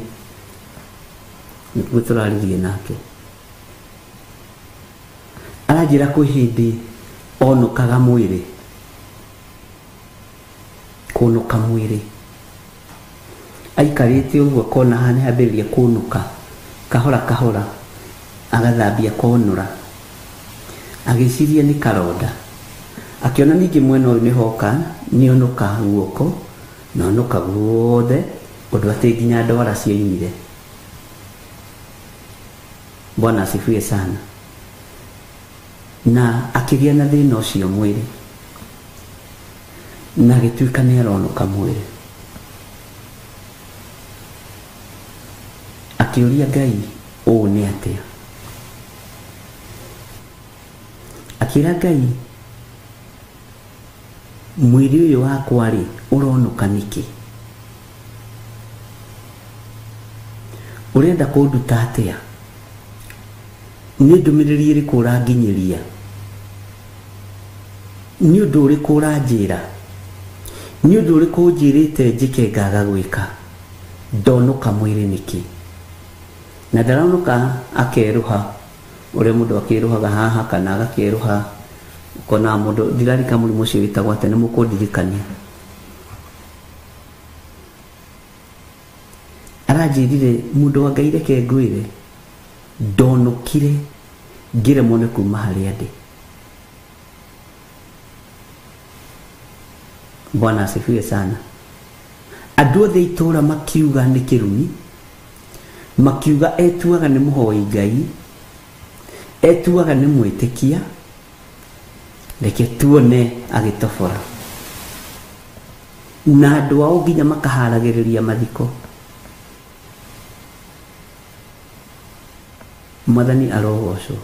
Speaker 3: Nĩkuo tũraririe nake. Aranjĩra kwĩ hĩndĩ onũkaga mwĩrĩ, kũnũka mwĩrĩ. Aikarĩte ũguo akona haha nĩhambĩrĩria kũnũka, kahora kahora agathambia konũra. Agĩciria nĩ karonda. Akĩona ningĩ mwena ũyũ nĩhoka, nĩonũka guoko, na onũka guothe, ũndũ atĩ nginya ndwara ciaimire. Bwana asifiwe sana. Na akĩgĩa na thĩna ũcio mwĩrĩ, na agĩtuĩka nĩ aronũka mwĩrĩ. Akĩũria Ngai ũũ nĩ atĩa? Akĩra Ngai, mwĩrĩ ũyũ wakwa rĩ ũronũka nĩkĩ? Ũrenda kũnduta atĩa? Nĩ ndũmĩrĩri ĩrĩkũ ũranginyĩria? Nĩ ũndũ ũrĩkũ ũranjĩra? Nĩ ũndũ ũrĩkũ ũnjĩrĩte njĩke ngaga gwĩka? Ndonũka mwĩrĩ nĩkĩ? Na ndaronũka akerũha ũrĩa mũndũ akĩrũhaga haha kana agakĩrũha, ũkona mũndũ ndirarika mũrimũ ũcio wĩtagwo atĩa, nĩ mũkũndirikania. Aranjĩrire mũndũ wa Ngai reke ngwĩre, ndonũkire ngĩremwo nĩ kuma harĩa ndĩ. Bwana asifiwe sana. Andũ othe itũũra makiuga nĩ kĩrumi, makiuga etuaga nĩ mũhoi Ngai, etuaga nĩ mwĩtĩkia, reke tuone agĩtobora. Na andũ ao nginya makaharagĩrĩria mathiko. Mwathani arogocwo.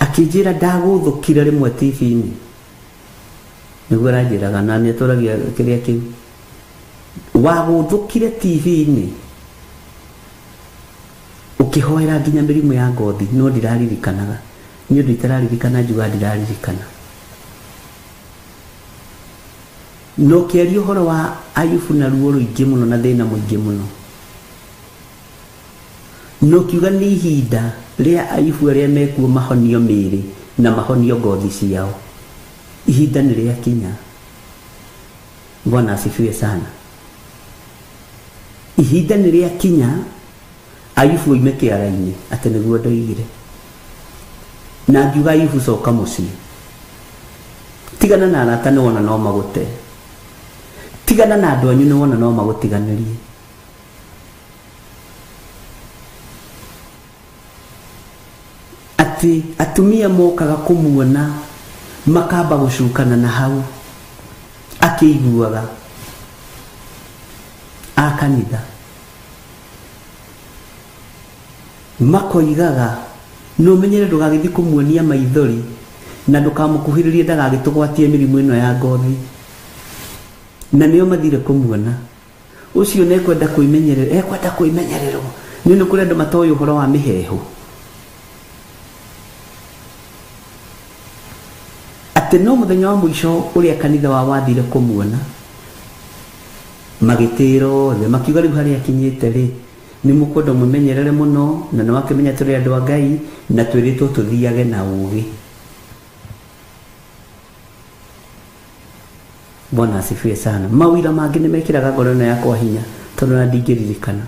Speaker 3: Akĩnjĩra ndagũthũkire rĩmwe TV-inĩ, nĩguo aranjĩraga, na nĩ atũragia kĩrĩa kĩu. Wagũthũkire TV-inĩ ũkĩhoera nginya mĩrimũ ya ngothi, no ndiraririkanaga. Nĩ ũndũ itararirikana njugaga ndiraririkana. No ũkĩaria ũhoro wa Ayubu na ruo rũingĩ mũno na thĩna mũingĩ mũno. No kiuga nĩ ihinda rĩa Ayubu arĩa mekuo mahonio mĩĩrĩ na mahonio ngothi ciao. Ihinda nĩ rĩakinya. Bwana asifiwe sana. Ihinda nĩ rĩakinya Ayubu oime kĩara-inĩ, atĩ nĩguo ndoigire. Na ngiuga Ayubu coka mũciĩ. Tigana na arata nĩ wona no magũte. Tigana na andũ anyu nĩ wona no magũtiganĩrie. Atĩ atumia mokaga kũmuona makamba gũcukana na hau akĩiguaga a kanitha makoigaga no menyere ndũgagĩthiĩ kũmuonia maithori na ndũkamũkuhĩrĩrie ndagagĩtũgwatie mĩrimũ ĩno ya ngothi. Na nĩo mathire kũmuona ũcio nĩekwenda kwĩmenyerera, ekwenda kwĩmenyererwo. Nĩ kũrĩ andũ matoĩ ũhoro wa mĩheehũ. Atĩ no mũthenya wa mũico ũrĩa kanitha wa wathire kũmuona magĩtĩra othe makiuga rĩu harĩa akinyĩte rĩ nĩ mũkwenda mũmenyerere mũno, na nĩ wakĩmenya tũrĩ andũ a Ngai na twĩrĩtwo tũthiage na ũũgĩ. Bwana asifiwe sana. Mawira mangĩ nĩ mekĩraga ngoro ĩno yakwa hinya tondũ na ndingĩririkana.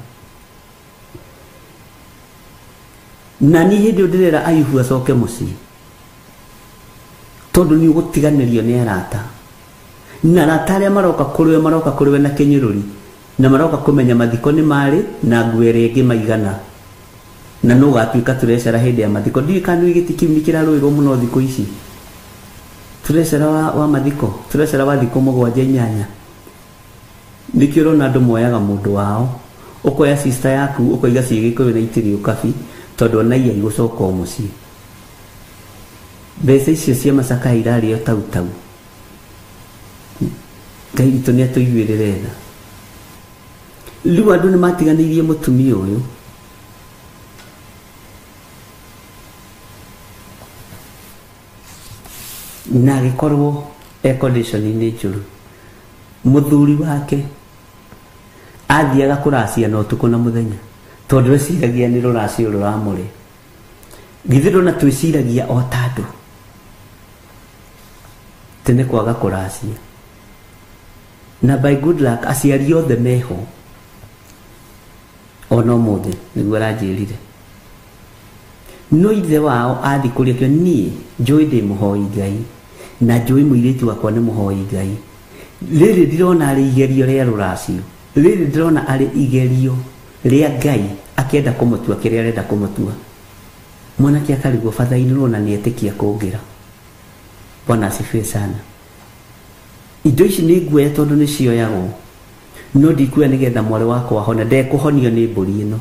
Speaker 3: Na niĩ hĩndĩ ĩyo ndĩrera Ayubu acoke mũciĩ, tondũ nĩ ũgũtiganĩrio nĩ arata. Na arata arĩa maroka kũrĩ we maroka kũrĩ we na kĩnyũrũri, na maroka kũmenya mathiko nĩ marĩ na nguo ĩrĩa ĩngĩ maigana, na nũ ũgatuĩka tũrecara hĩndĩ ya mathiko. Ndiũĩ kana nĩ gĩtĩ kĩu nĩ kĩrarũĩrwo mũno thikũ ici. Turecera wa mathiko, turecera wa thikũ 7 8. Nĩkĩo ũrona andũ moyaga mũndũ wao, ũkoya sister yaku ũkoiga ciĩ Gĩkũyũ na itirĩ ũkabi tondũ ona ia igũcoka o mũciĩ. Mbeca icio cia macakaya irarĩo tau tau. Ngai witũ nĩ atũiguĩrĩre tha. Rĩu andũ nĩ matiganĩirie mũtumia ũyũ. Na agĩkorwo e condition-inĩ njũru. Mũthuri wake athiaga kũracia na ũtukũ na mũthenya tondũ eciragia nĩ rũracio rũramũrĩa. Githĩ ndona twĩciragia o ta andũ tene kwaga kũracia. Na by good luck aciari othe meho ona ũmũthĩ nĩguo aranjĩrire. No ithe wao athi kũrĩa kĩo niĩ njũĩ ndĩ mũhoi Ngai na njũĩ mũirĩtu wakwa nĩ mũhoi Ngai. Rĩrĩ ndĩrona arĩ igerio rĩa rũracio, rĩrĩ ndĩrona arĩ igerio rĩa Ngai akĩenda kũmũtua kĩrĩa arenda kũmũtua. Mwanake akarigwo batha-inĩ rũona nĩ etĩkia kũngĩra. Bwana asifiwe sana. Indo ici nĩ nguoya tondũ nĩ cioyagwo, no ndikuoya nĩgetha mwarĩ wakwa ahone. Ndekũhonio nĩ mbũri ĩno,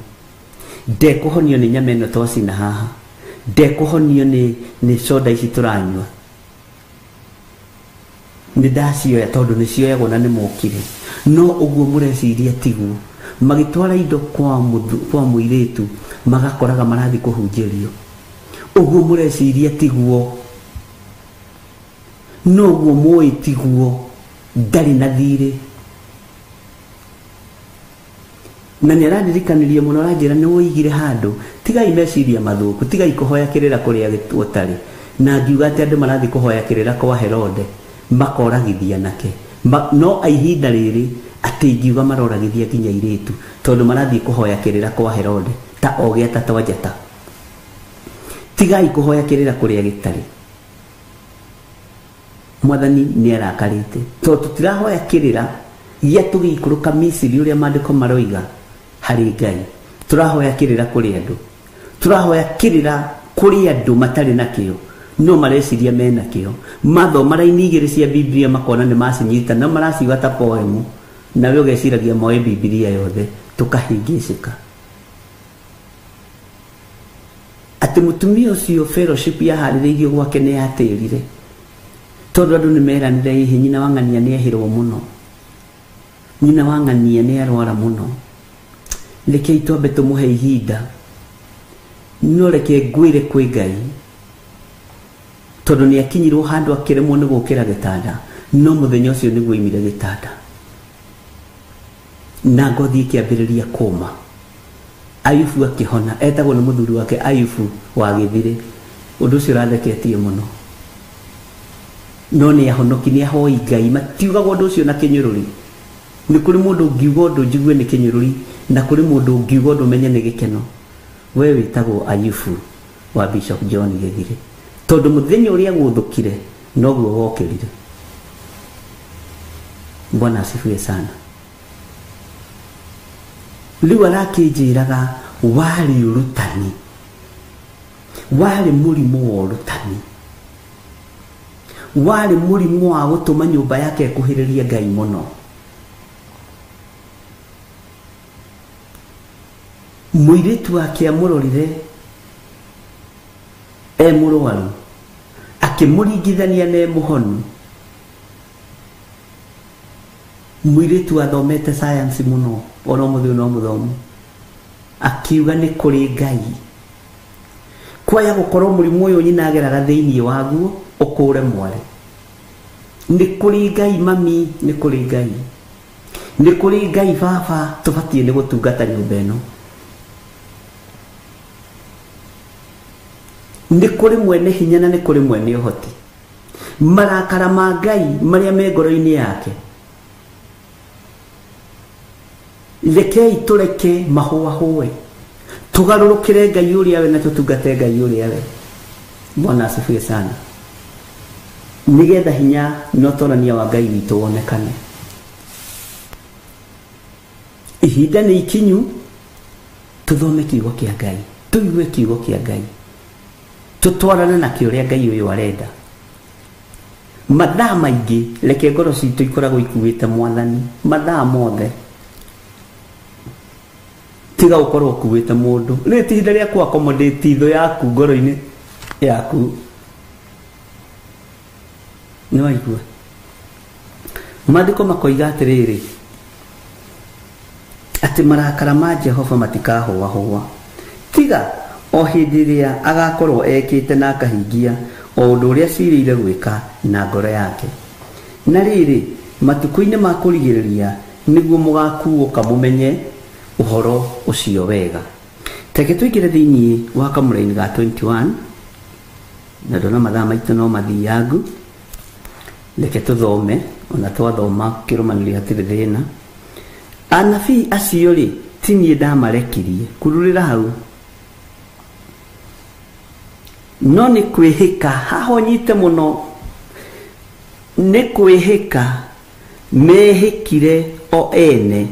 Speaker 3: ndekũhonio nĩ nyama ĩno twacina haha, ndekũhonio nĩ soda ici tũranyua. Nĩ ndacioya tondũ nĩ cioyagwo na nĩ mokire. No ũguo mũreciria tiguo. Magĩtwara indo kwa mũirĩtu magakoraga marathiĩ kũhunjĩrio. Ũguo mũreciria tiguo. No ũguo mũĩ tiguo. Ndarĩ na thirĩ. Na nĩ arandirikanirie mũno, aranjĩra nĩ woigire handũ tigai meciria mathũku, tigai kũhoya kĩrĩra kũrĩa gũtarĩ. Na ngiuga atĩ andũ marathiĩ kũhoya kĩrĩra kwa Herode makoragithia nake. No ihinda rĩrĩ atĩ ingiuga maroragithia nginya airĩtu tondũ marathiĩ kũhoya kĩrĩra kwa Herode ta ogĩata twa njata. Tigai kũhoya kĩrĩra kũrĩa gĩtarĩ. Mwathani nĩ arakarĩte tondũ tũtirahoya kĩrĩra gĩa tũgĩikũrũka Misiri ũrĩa maandĩko maroiga harĩ Ngai. Tũrahoya kĩrĩra kũrĩ andũ, tũrahoya kĩrĩra kũrĩ andũ matarĩ nakĩo no mareciria mena kĩo. Mathoma raini igĩrĩ cia Biblia makona nĩ macinyita na maraciuga ta poemu, nawe ũgeciragia moĩ Biblia yothe, tũkahĩngĩcĩka. Atĩ mũtumia ũcio fellowship yaharĩrĩirio gwake nĩ yatĩrire tondũ andũ nĩ meranire hihi nyina wa ng'ania nĩ ehĩrwo mũno, nyina wa ng'ania nĩ arwara mũno, rekei twambe tũmũhe ihinda, no reke ngwĩre kwĩ Ngai tondũ nĩ akinyirwo handũ akĩremwo nĩ gũkĩra gĩtanda, no mũthenya ũcio nĩguo oimire gĩtanda na ngothi ĩkĩambĩrĩria kũma. Ayubu akĩhona, etagwo nĩ mũthuri wake Ayubu wa Gĩthirĩ. Ũndũ ũcio ũratheketie mũno, no nĩ ahonoki, nĩ ahoi Ngai. Matiugaga ũndũ ũcio na kĩnyũrũri. Nĩ kũrĩ mũndũ ũngiuga ũndũ njigue nĩ kĩnyũrũri, na kũrĩ mũndũ ũngiuga ũndũ menye nĩ gĩkeno. We wĩtagwo Ayubu wa Bishop John Gĩthirĩ tondũ mũthenya ũrĩa gũthũkire noguo wokĩrire. Bwana asifiwe sana. Rĩu arakĩnjĩraga warĩ ũrutani, warĩ mũrimũ wa ũrutani, warĩ mũrimũ wa gũtũma nyũmba yake ĩkuhĩrĩrie Ngai mũno. Mũirĩtu wake amũrorire e mũrwaru, akĩmũringithania na e mũhonu. Mũirĩtu athomete science mũno, ona ũmũthĩ no mũthomu, akiuga nĩ kũrĩ Ngai. Kwaya gũkorwo mũrimũ ũyũ nyina ageraga thĩinĩ waguo ũkũre mwarĩ. Nĩ kũrĩ Ngai mami, nĩ kũrĩ Ngai, nĩ kũrĩ Ngai baba, tũbatiĩ nĩ gũtungata nyũmba ĩno. Nĩ kũrĩ mwene hinya na nĩ kũrĩ mwene ũhoti. Marakara ma Ngai marĩa me ngoro-inĩ yake, rekei tũreke mahũahũe, tũgarũrũkĩre Ngai ũrĩa we na tũtungate Ngai ũrĩa we. Bwana asifiwe sana. Nĩgetha hinya na ũtorania wa Ngai witũ wonekane. Ihinda nĩ ikinyu tũthome kiugo kĩa Ngai, tũigue kiugo kĩa Ngai, tũtwarane nakĩo ũrĩa Ngai ũyũ arenda. Mathaa maingĩ reke ngoro citũ ikoragwo ikuĩte mwathani mathaa mothe. Tiga ũkorwo ũkuĩte mũndũ. Rĩrĩ ti ihinda rĩa kũ accommodate thũ yaku ngoro-inĩ yaku. Nĩ waigua? Maandĩko makoiga atĩrĩrĩ, atĩ marakara ma Jehova matikahũahũa tiga o hĩndĩ ĩrĩa agakorwo ekĩte na akahingia o ũndũ ũrĩa acirĩire gwĩka na ngoro yake. Na rĩrĩ, matukũ-inĩ ma kũrigĩrĩria nĩguo mũgakuũka mũmenye ũhoro ũcio wega. Reke tũingĩre thĩinĩ wa kamũraini ga 21 na ndona mathaa maitũ no mathiangu. Reke tũthome, ona twathoma kĩrũmanĩrio hatirĩ thĩna. Anabii acio rĩ, ti niĩ ndamarekirie, kururĩra hau. No nĩ kwĩhĩka, haha ũnyite mũno, nĩ kwĩhĩka mehĩkire o ene.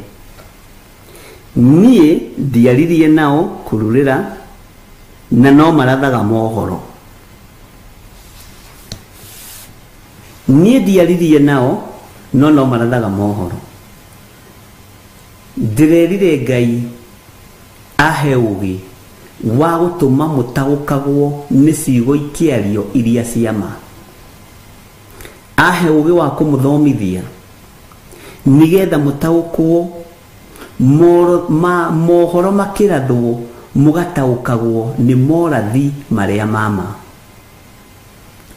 Speaker 3: Niĩ ndiaririe nao kururĩra, na no marathaga mohoro. Niĩ ndiaririe nao, no marathaga mohoro. Ndĩrerire Ngai ahe ũũgĩ wa gũtũma mũtaũkagwo nĩ ciugo ikĩario iria cia ma. Ahe ũũgĩ wa kũmũthomithia nĩgetha mũtaũkwo mohoro makĩrathwo mũgataũkagwo nĩ morathi marĩa ma ma.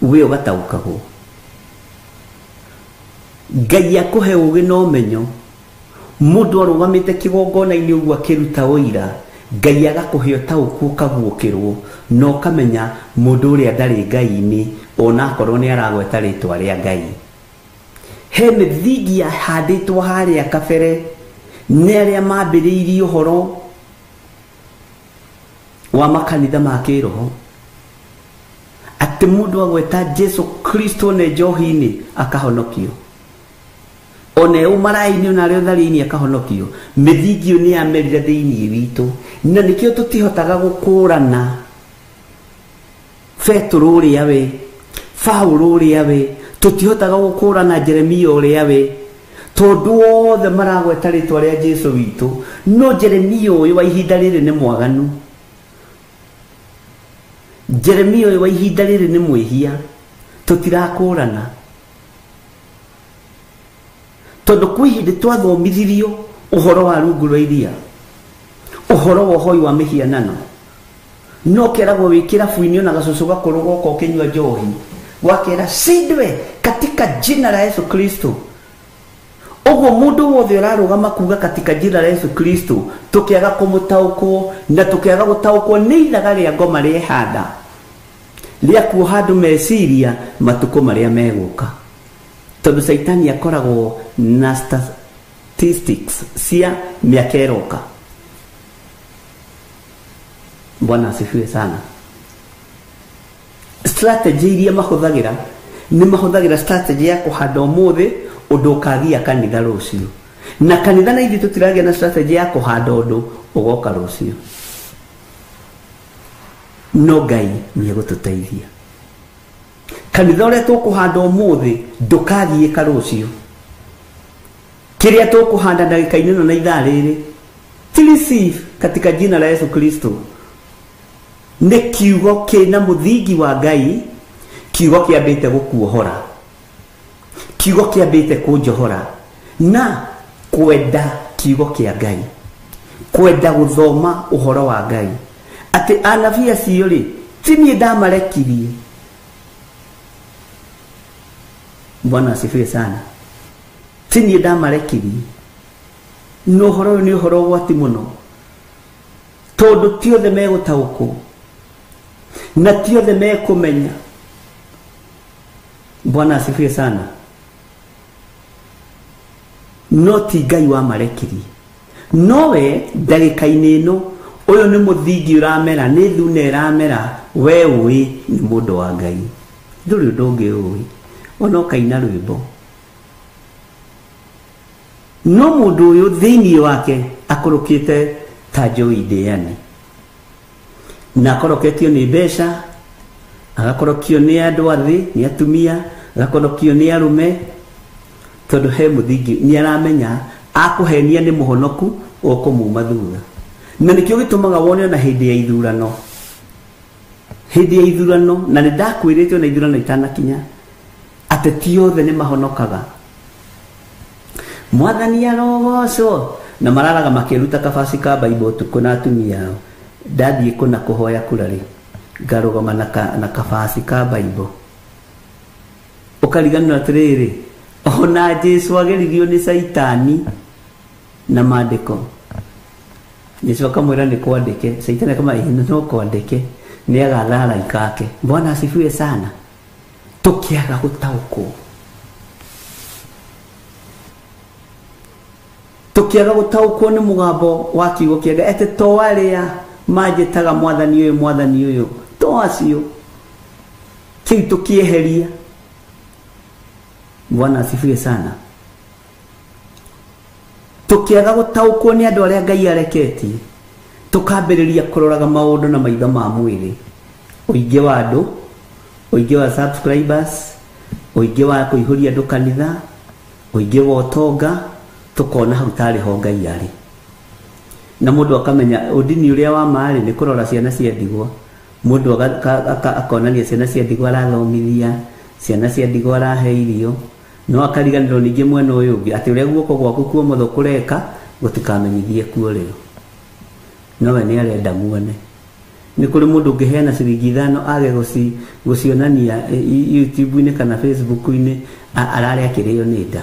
Speaker 3: We ũgataũkagwo. Ngai akũhe ũũgĩ na ũmenyo. Mũndũ arũgamĩte kĩgongona-inĩ ũguo akĩruta ũira, Ngai agakũhe ũtaũku ũkaguũkĩrwo na ũkamenya mũndũ ũrĩa ndarĩ Ngai-inĩ ona akorwo nĩ aragweta rĩtwa rĩa Ngai. He mĩthingi yahandĩtwo harĩa kabere nĩ arĩa mambĩrĩirie ũhoro wa makanitha ma kĩroho, atĩ mũndũ agweta Jesu Kristo nĩ njohi-inĩ akahonokio, ona ũmaraĩ-inĩ ona arĩa ũtharia-inĩ akahonokio. Mĩthingi ĩyo nĩ yamerire thĩinĩ witũ, na nĩkĩo tũtihotaga gũkũrana Petero ũrĩa we, Paulo ũrĩa we, tũtihotaga gũkũrana Jeremia ũrĩa we, tondũ othe maragweta rĩtwa rĩa Jesu witũ. No Jeremia ũyũ wa ihinda rĩrĩ nĩ mwaganu, Jeremia ũyũ wa ihinda rĩrĩ nĩ mwĩhia, tũtirakũrana. Tondũ kwĩ hĩndĩ twathomithirio ũhoro wa rungu rwa iria, ũhoro wa ũhoi wa mĩhianano, no keragwo wĩ kĩrabu-inĩ ona gacũcũ gakũrũ goka ũkĩnyua njohi, gwakera shindwe katika jina la Yesu Kristo. Ũguo mũndũ wothe ũrarũgama kuga katika jina la Yesu Kristo, tũkĩaga kũmũtaũkwo na tũkĩaga gũtaũkwo nĩ ithaga rĩa ngoma rĩehanda rĩa kuoha andũ meciria matukũ marĩa megũka. Tondũ Caitani akoragwo na statistics cia mĩaka ĩroka. Bwana asifiwe sana. Strategy iria mahũthagĩra nĩ mahũthagĩra strategy ya kũhanda ũmũthĩ ũndũ ũkagia kanitha rũciũ, na kanitha na ithuĩ tũtiragĩa na strategy ya kũhanda ũndũ ũgoka rũciũ. No Ngai nĩ egũtũteithia. Kanitha ũrĩa tũkũhanda ũmũthĩ ndũkagiĩka rũciũ. Kĩrĩa tũkũhanda ndagĩka-inĩ ĩno na ithaa rĩrĩ, receive katika jina la Yesu Kristo, nĩ kiugo kĩna mũthingi wa Ngai, kiugo kĩambĩte gũkuohora, kiugo kĩambĩte kũnjohora, na kwenda kiugo kĩa Ngai, kwenda gũthoma ũhoro wa Ngai. Atĩ anabii acio rĩ, ti niĩ ndamarekirie. Bwana asifiwe sana. Ti niĩ ndamarekirie. No ũhoro ũyũ nĩ ũhoro ũgwati mũno, tondũ ti othe megũtaũkwo na ti othe mekũmenya. Bwana asifiwe sana. No ti Ngai wamarekirie. Nowe ndagĩka-inĩ ĩno ũyũ nĩ mũthingi ũramera, nĩ thuna ĩramera, we ũĩ nĩ mũndũ wa Ngai, ndũrĩ ũndũ ũngĩ ũĩ, ona ũkaina rwĩmbo. No mũndũ ũyũ thĩinĩ wake akũrũkĩte ta njũi ndĩani, na akoroketio nĩ mbeca, agakorokio nĩ andũ a thĩ, nĩ atumia, Agakonokio nĩ arũme tondũ he mũthingi nĩ aramenya akũhenia nĩ mũhonoku ũkũmuma thutha. Na nĩkĩo gĩtũmaga wone ona hĩndĩ ya ithurano. Hĩndĩ ya ithurano na nĩ ndakwĩrĩte ona ithurano itanakinya ateti othe nĩ mahonokaga. Mwathani arogocwo na mararaga makĩruta kabaci ka Bible ũtukũ na atumia ao. Ndathiĩ kũna kũhoya kura rĩ ngarũgama na kabaci ka Bible. Ũkariganĩrwo atĩrĩrĩ ona Jesu ageririo nĩ Caitani na maandĩko. Jesu akamwĩra nĩ kwandĩke, Caitani akamwĩra ĩĩ no kwandĩke, nĩ agatha araika ake. Bwana asifiwe sana. Tũkĩaga gũtaũkwo. Tũkĩaga gũtaũkwo nĩ mũgambo wa kiugo kĩa Ngai atĩ to arĩa manjĩtaga mwathani ũyũ mwathani ũyũ to acio kĩu tũkĩeheria. Bwana asifiwe sana. Tũkĩaga gũtaũkwo nĩ andũ arĩa Ngai areketie tũkambĩrĩria kũroraga maũndũ na maitho ma mwĩrĩ, ũingĩ wa andũ, ũingĩ wa subscribers, ũingĩ wa kũihũria andũ kanitha, ũingĩ wa ũtonga, tũkona hau tarĩ ho Ngai arĩ. Na mũndũ akamenya ũndini ũrĩa wa maarĩ nĩ kũrora ciana cia ndigwa. Mũndũ akonania ciana cia ndigwa arathomithia, ciana cia ndigwa arahe irio, no akariganĩrwo ningĩ mwena ũyũ ũngĩ atĩ ũrĩa guoko gwaku kwa ũmotho kũreka gũtikamenyithie kuo rĩo. Nowe nĩ arenda muone. Nĩ kũrĩ mũndũ ũngĩheana ciringi 5 age gũcionania YouTube-inĩ kana Facebook-inĩ ararĩa akĩrĩo nĩ nda.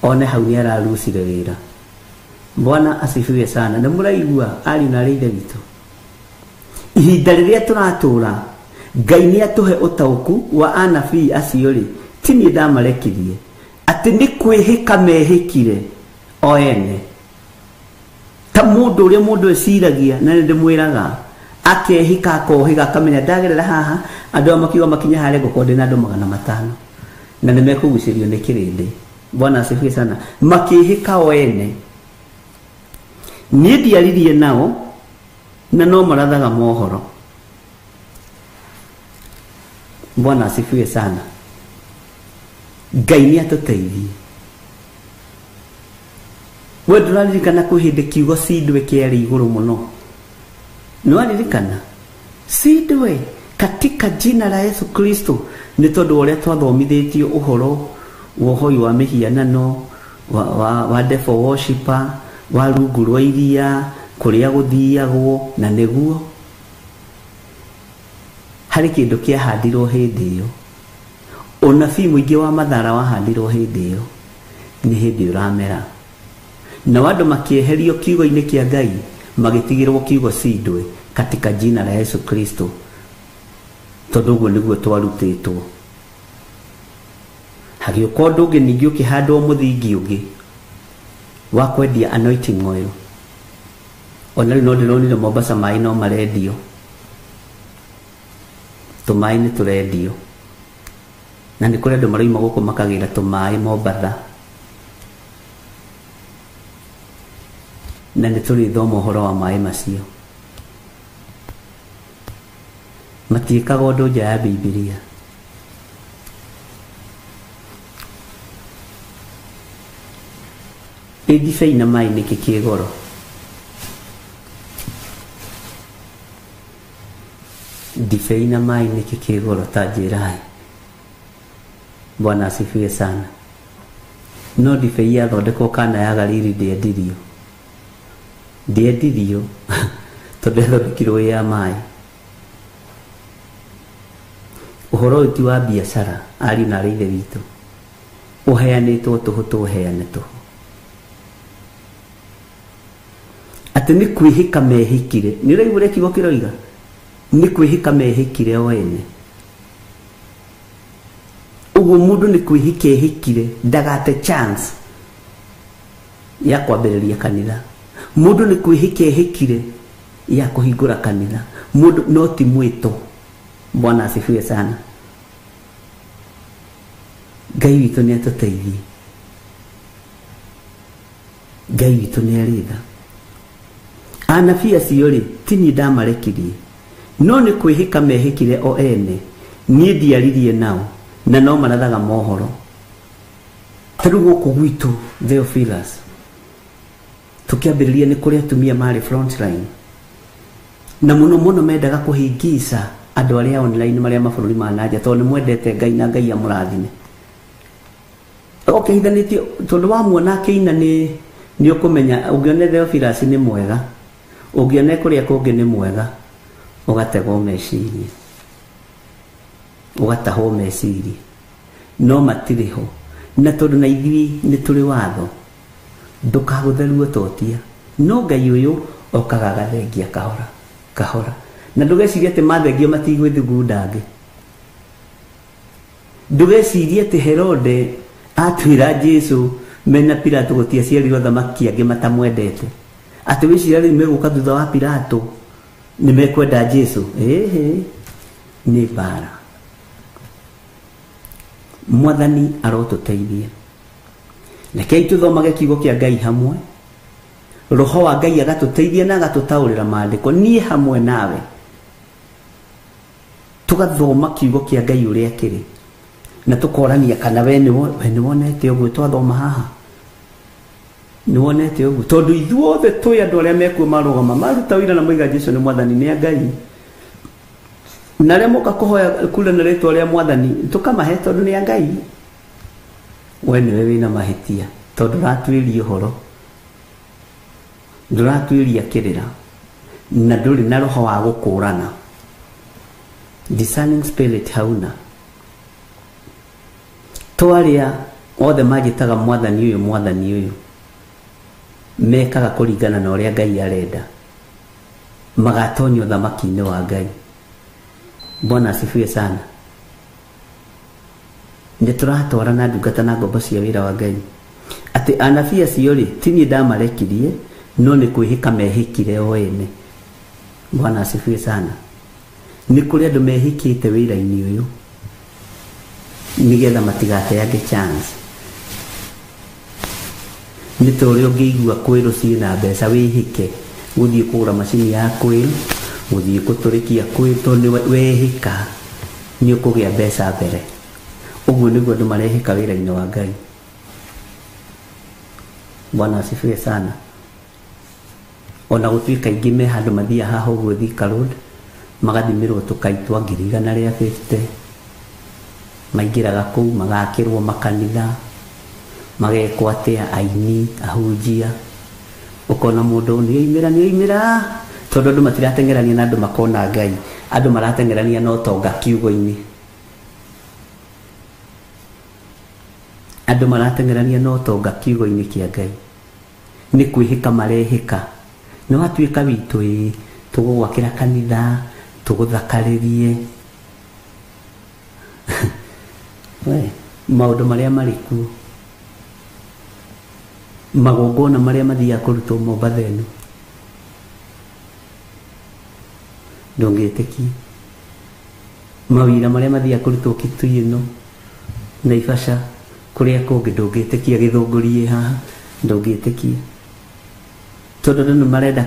Speaker 3: One hau nĩ ararucire wĩra. Bwana asifiwe sana. Nĩ mũraigua ariũ na arĩ ithe witũ. Ihinda rĩrĩa tũratũra Ngai nĩ atũhe ũtaũku wa anabii acio rĩ, ti niĩ ndamarekirie atĩ nĩ kwĩhĩka mehĩkire o ene. Ta mũndũ ũrĩa mũndũ eciragia na nĩ ndĩmwĩraga akehĩka akohĩga akamenya ndagerera haha andũ aya makiuga makinya harĩa ngũkorwo ndĩna andũ 500 na nĩ mekũgucĩrio nĩ kĩrĩndĩ. Bwana asifiwe sana. Makĩhĩka o ene. Niĩ ndiaririe nao na no marathaga mohoro. Bwana asifiwe sana. Ngai nĩ atũteithie. We ndũraririkana kwĩ hĩndĩ kiugo cindwe kĩarĩ igũrũ mũno? Nĩwaririkana? Cindwe katika jina la Yesu Kristo nĩ tondũ wa ũrĩa twathomithĩtio ũhoro wa ũhoi wa mĩhianano, wa devil worshipper, wa rungu rwa iria, kũrĩa gũthiagwo, na nĩguo harĩ kĩndũ kĩahandirwo hĩndĩ ĩyo. Ũnabii mũingĩ wa mathara wahandirwo hĩndĩ ĩyo, nĩ hĩndĩ ũramera. Na andũ makĩeherio kiugo-inĩ kĩa Ngai magĩtigĩrwo kiugo cindwe katika jina la Yesu Kristo, tondũ ũguo nĩguo twarutĩtwo. Hagĩũka ũndũ ũngĩ ningĩ ũkĩhandwo mũthingi ũngĩ wa kwendia anointing oil. Ona rĩu no ndĩronire Mombasa maĩ no marendio, tũmaĩ nĩ tũrendio, na nĩ kũrĩ andũ marauma gũkũ makagĩra tũmaĩ Mombatha, na nĩ tũrĩthoma ũhoro wa maĩ macio. Matiĩkaga ũndũ nja ya Bibilia. Ĩ ndibei na maĩ nĩkĩ kĩ goro? Ndibei na maĩ nĩkĩ kĩ goro? Ta njĩrai. Bwana asifiwe sana. No ndibei yathondekwo Kana ya Galili ndĩendirio. Ndĩendirio tondũ yathondekirwo ĩ ya maĩ. Ũhoro ũyũ ti wa biacara ariũ na arĩ ithe witũ, ũheanĩtwo tũhũ tũheane tũhũ. Atĩ nĩ kwĩhĩka mehĩkire. Nĩ ũraigua ũrĩa kiugo kĩroiga? Nĩ kwĩhĩka mehĩkire o ene. Ũguo mũndũ nĩ kwĩhĩka ehĩkire ndagate chance ya kwambĩrĩria kanitha. Mũndũ nĩ kwĩhĩka ehĩkire ya kũhingũra kanitha. Mũndũ no ti mwĩto. Bwana asifiwe sana. Ngai witũ nĩ atũteithie. Ngai witũ nĩ arĩ tha. Anabii acio rĩ, ti niĩ ndamarekirie, no nĩ kwĩhĩka mehĩkire o ene. Niĩ ndiaririe nao Na no marathaga mohoro. Ta rĩu gũkũ gwitũ Theophilus, tũkĩambĩrĩria nĩ kũrĩ atumia marĩ frontline. Na mũno mũno mendaga kũhĩngĩca andũ arĩa online marĩa mabũrũri ma nanja tondũ nĩ mwendete Ngai na Ngai amũrathime. Ũkĩhithanĩtio tondũ wamuona akĩina nĩ ũkũmenya ũngĩona Theophilus nĩ mwega, ũngĩona kũrĩa kũngĩ nĩ mwega, ũgategwo meciria, ũgatahwo meciria, no matirĩ ho. Na tondũ na ithuĩ nĩ tũrĩ watho, ndũkagũtheruo totia, no Ngai ũyũ okaga agathengia kahora kahora. Na ndũgecirie atĩ mathengio matigwĩthugunda angĩ. Ndũgecirie atĩ Herode atwĩra Jesu mena Pilato gũtiaciarirwo athamaki angĩ matamwendete, atĩ wĩciria rĩu megũka thutha wa Pilato nĩ mekwenda Jesu. Ĩhĩ, nĩ mbara. Mwathani arotũteithia. Rekei tũthomage kiugo kĩa Ngai hamwe. Roho wa Ngai agatũteithia na agatũtaũrĩra maandĩko. Niĩ hamwe nawe tũgathoma kiugo kĩa Ngai ũrĩa kĩrĩ, na tũkorania kana we nĩ wonete ũguo twathoma haha, nĩ wonete ũguo, tondũ ithuothe twĩ andũ arĩa mekuo marũgama maruta wĩra na moiga Jesu nĩ mwathani nĩ Ngai, na arĩa moka kũhoya kura na rĩtwa rĩa mwathani tũkamahe tondũ nĩ Ngai. We nĩwe wĩna mahĩtia tondũ ndũratuĩria ũhoro, ndũratuĩria kĩrĩra, na ndũrĩ na roho wa gũkũrana. Discerning spirit hauna. Twarĩa othe manjĩtaga mwathani ũyũ mwathani ũyũ, mekaga kũringana na ũrĩa Ngai arenda, magatonyio thamaki-inĩ wa Ngai. Bwana asifiwe sana. Nĩ tũratwarana ndungata na ngombo cia wĩra wa Ngai, atĩ anabii acio rĩ, ti niĩ ndamarekirie, no nĩ kwĩhĩka mehĩkire o ene. Bwana asifiwe sana. Nĩ kũrĩ andũ mehĩkĩte wĩra-inĩ ũyũ nĩgetha matigateange chance. Nĩ ta ũrĩa ũngĩigua kwĩrwo ciĩna mbeca wĩhĩke gũthiĩ kũgũra macini ya kwĩrwo, gũthiĩ gũtũrĩkia kwĩrwo, tondũ wehĩka nĩ ũkũgĩa mbeca mbere. Ũguo nĩguo andũ marehĩka wĩra-inĩ wa Ngai. Bwana asifiwe sana. Ona gũtuĩka aingĩ me handũ mathiaga haha ũguo Thika Road, magathimĩrwo tũkai twa 150,000, maingĩraga kũu magakĩrwo makanitha, magekwo atĩa, aini, ahunjia. Ũkona mũndũ nĩ oimĩra, tondũ andũ matirateng'erania na andũ makona Ngai, andũ marateng'erania na ũtonga kiugo-inĩ. Andũ marateng'erania na ũtonga kiugo-inĩ kĩa Ngai. Nĩ kwĩhĩka marehĩka. Nĩ watuĩka witũ ĩ, tũgũgwakĩra kanitha, tũgũthakarĩrie. We, maũndũ marĩa marĩ kuo, magongona marĩa mathiaga kũrutwo Mombatha ĩno, ndũngĩtĩkia. Mawĩra marĩa mathiaga kũrutwo Kitui ĩno, Naivasha, kũrĩa kũngĩ ndũngĩtĩkia. Gĩthũngũri haha ndũngĩtĩkia, tondũ andũ nĩ marenda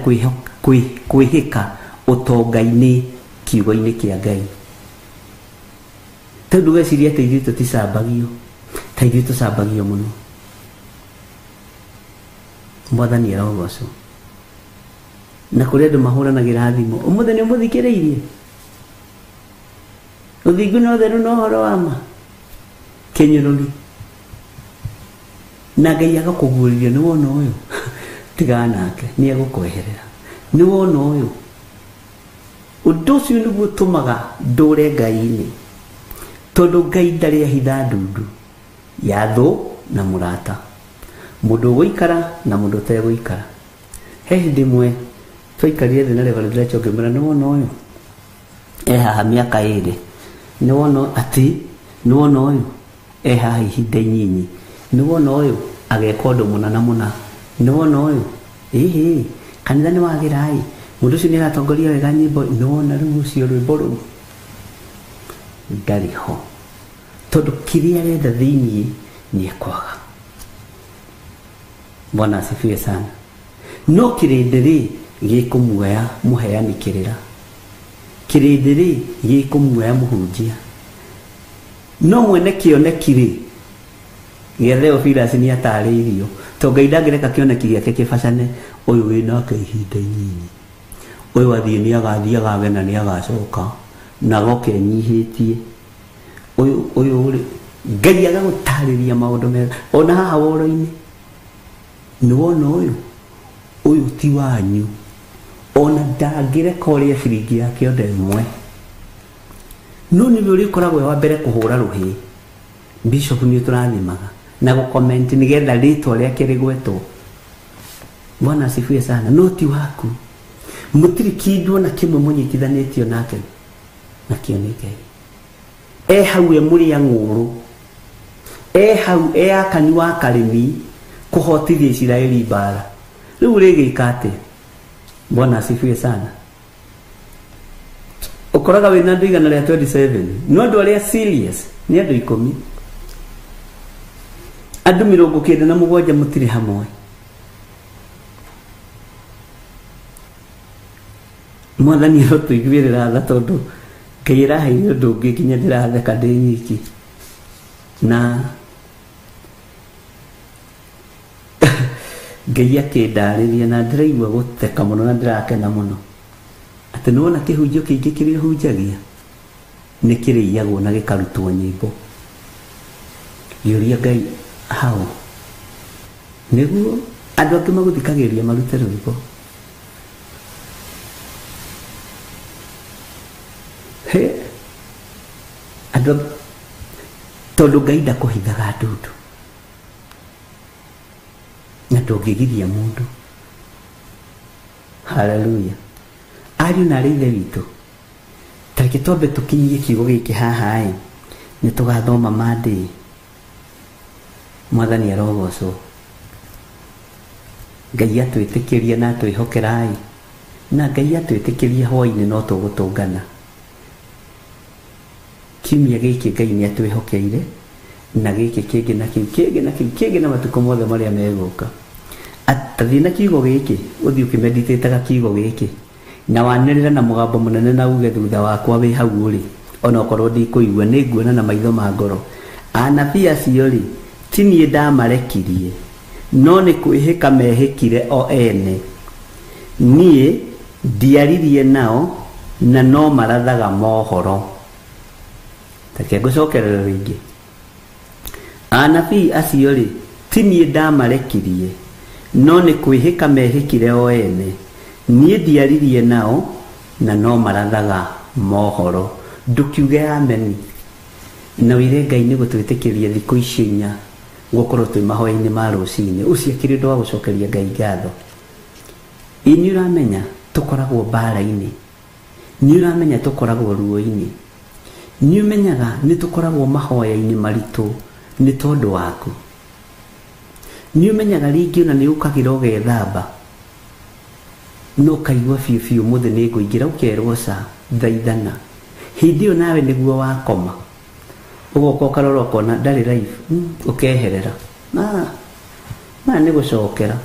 Speaker 3: kwĩhĩka ũtonga-inĩ kiugo-inĩ kĩa Ngai. Tondũ weciria atĩ ithuĩ tũticambagio, ta ithuĩ tũcambagio mũno. Mwathani arogocwo. Na kũrĩ andũ mahũranagĩra thimũ, ũmũthĩ nĩ ũmũthikĩrĩirie, ũthingu na ũtheru na ũhoro wa ma, kĩnyũrũri. Na Ngai agakũguũrĩria, nĩ wona ũyũ, tigana nake, nĩ egũkweherera. Nĩ wona ũyũ. Ũndũ ũcio nĩguo ũtũmaga ndũre Ngai-inĩ, tondũ Ngai ndarĩ ahitha ndundu ya thũ na mũrata, mũndũ ũgũikara na mũndũ ũtegũikara. He hĩndĩ ĩmwe twaikarire thĩ na Reverend Rachel ngĩmwĩra, nĩ wona ũyũ e haha mĩaka 2, nĩ wona atĩ, nĩ wona ũyũ e haha ihinda inyinyi, nĩ wona ũyũ ageka ũndũ mũna na mũna, nĩ wona ũyũ ĩhĩ kanitha nĩ wagĩra ĩ, mũndũ ũcio nĩ aratongoria wega nyĩmbo, nĩ wona rĩu ũcio rwĩmbo rũu ndarĩ ho, tondũ kĩrĩa arenda thĩiniĩ nĩ ekwaga. Bwana asifiwe sana. No kĩrĩndĩ rĩ gĩkũmuoya mũheani kĩrĩra, kĩrĩndĩ rĩ gĩkũmuoya mũhunjia, No mwene kĩoneki rĩ gĩa Theophilus nĩ atarĩirio to Ngai ndangĩreka kĩoneki gĩake kĩbacane ũyũ wĩnake ihinda inini ũyũ athiĩ nĩ agathiĩ agage na nĩ agacoka na goke enyihĩtie ũyũ ũyũ rĩ Ngai agagũtarĩria maũndũ mega ona haha woro-inĩ nĩ wona ũyũ ũyũ ti wanyu ona ndangĩreka ũrĩe ciringi yake ona ĩmwe no nĩwe ũrĩkoragwo wa mbere kũhũra rũhĩ bishop nĩ tũrathimaga na gũcomment nĩgetha rĩtwa rĩake rĩgwetwo. Bwana asifiwe sana. No ti waku mũtirĩ kĩndũ ona kĩmwe mũnyitithanĩtio nake nakĩo nĩ Ngai. E hau e mũrĩa ng'ũrũ e hau e akani wa karĩmi kũhotithia Isiraeli mbara rĩu rĩgĩka atĩa? Bwana asifiwe sana. Ũkoraga wĩna andũ 127 no andũ arĩa serious nĩ andũ 10 andũ 97 mũtirĩ hamwe. Mwathani arotũiguĩrĩra tha tondũ Ngai ĩraheire ũndũ ũngĩ nginya ndĩratheka ndĩ nyiki na Ngai akĩndarĩria na ndĩraigua gũtheka mũno na ndĩrakena mũno atĩ nĩwona kĩhunjio kĩingĩ kĩrĩa ũhunjagia nĩ kĩrĩiyagwo na gĩkarutwo nyĩmbo. Ngĩũria Ngai hau nĩguo andũ angĩ magũthikagĩrĩria marute rwĩmbo. He andũ tondũ Ngai ndakũhithaga ndundu na ndũngĩgiria mũndũ. Haleluya. Ariũ na arĩ ithe witũ tareke twambe tũkinyie kiugo gĩkĩ haha ĩ nĩ tũgathoma Monday. Mwathani arogocwo. Ngai atwĩtĩkĩrie na atwĩhokera ĩ na Ngai atwĩtĩkĩrie hwaĩ-inĩ no tũgũtũngana. Kiumia gĩkĩ Ngai nĩ atwĩhokeire na gĩkĩ kĩngĩ na kĩu kĩngĩ na kĩu kĩngĩ na matukũ mothe marĩa megũka. Atathiĩ na kiugo gĩkĩ ũthiĩ ũkĩmeditĩtaga kiugo gĩkĩ na wanĩrĩra na mũgambo mũnene na uge thutha wakwa wĩ hau ũrĩ ona okorwo ndikũigua nĩ nguona na maitho ma ngoro. Anabii acio rĩ ti niĩ ndamarekirie no nĩ kwĩhĩka mehĩkire o ene niĩ ndiaririe nao na no marathaga mohoro. Take ngũcokerera rĩngĩ. Anabii acio rĩ ti niĩ ndamarekirie no nĩ kwĩhĩka mehĩkire o ene niĩ ndiaririe nao na no marathaga mohoro. Ndũkiuge ameni na wĩre Ngai nĩ gũtwĩtĩkĩria thikũ ici inya gũkorwo twĩ mahoya-inĩ ma rũcinĩ ũcio akĩrĩ ũndũ wa gũcokeria Ngai ngatho. Ĩ nĩ ũramenya tũkoragwo mbara-inĩ, nĩ ũramenya tũkoragwo ruo-inĩ, nĩ ũmenyaga nĩ tũkoragwo mahoya-inĩ maritũ nĩ tondũ waku, nĩ ũmenyaga rĩngĩ ona nĩ ũkagĩra ũgethamba no ũkaigua biũ biũ mũthĩ nĩ ngũingĩra ũkerwo ca thaithana hĩndĩ ĩyo nawe nĩguo wakoma ũgoka ũkarora ũkona ndarĩ live ũkeherera maya nĩ gũcokera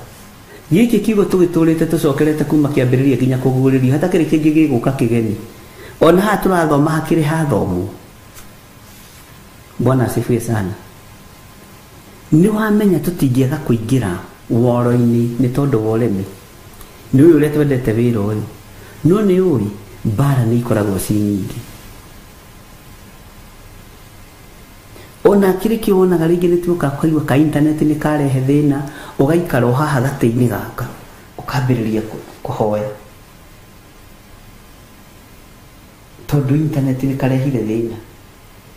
Speaker 3: gĩkĩ kiugo tũgĩtũrĩte tũcokerete kuma kĩambĩrĩria nginya kũguũrĩrio hatakĩrĩ kĩngĩ gĩgũka kĩgeni ona haha tũrathoma hakĩrĩ hathomwo. Bwana asifiwe sana. Nĩ wamenya tũtingĩaga kũingĩra woro-inĩ nĩ tondũ wa ũremi nĩ ũyũ ũrĩa twendete wĩra ũyũ no nĩ ũĩ mbara nĩ ikoragwo ci nyingĩ. Ona kĩrĩ kĩo wonaga rĩngĩ nĩ tuoka kũigua ka intaneti nĩ karehe thĩna ũgaikara o haha gatĩ-inĩ gaka ũkambĩrĩria kũhoya tondũ intaneti nĩ karehire thĩna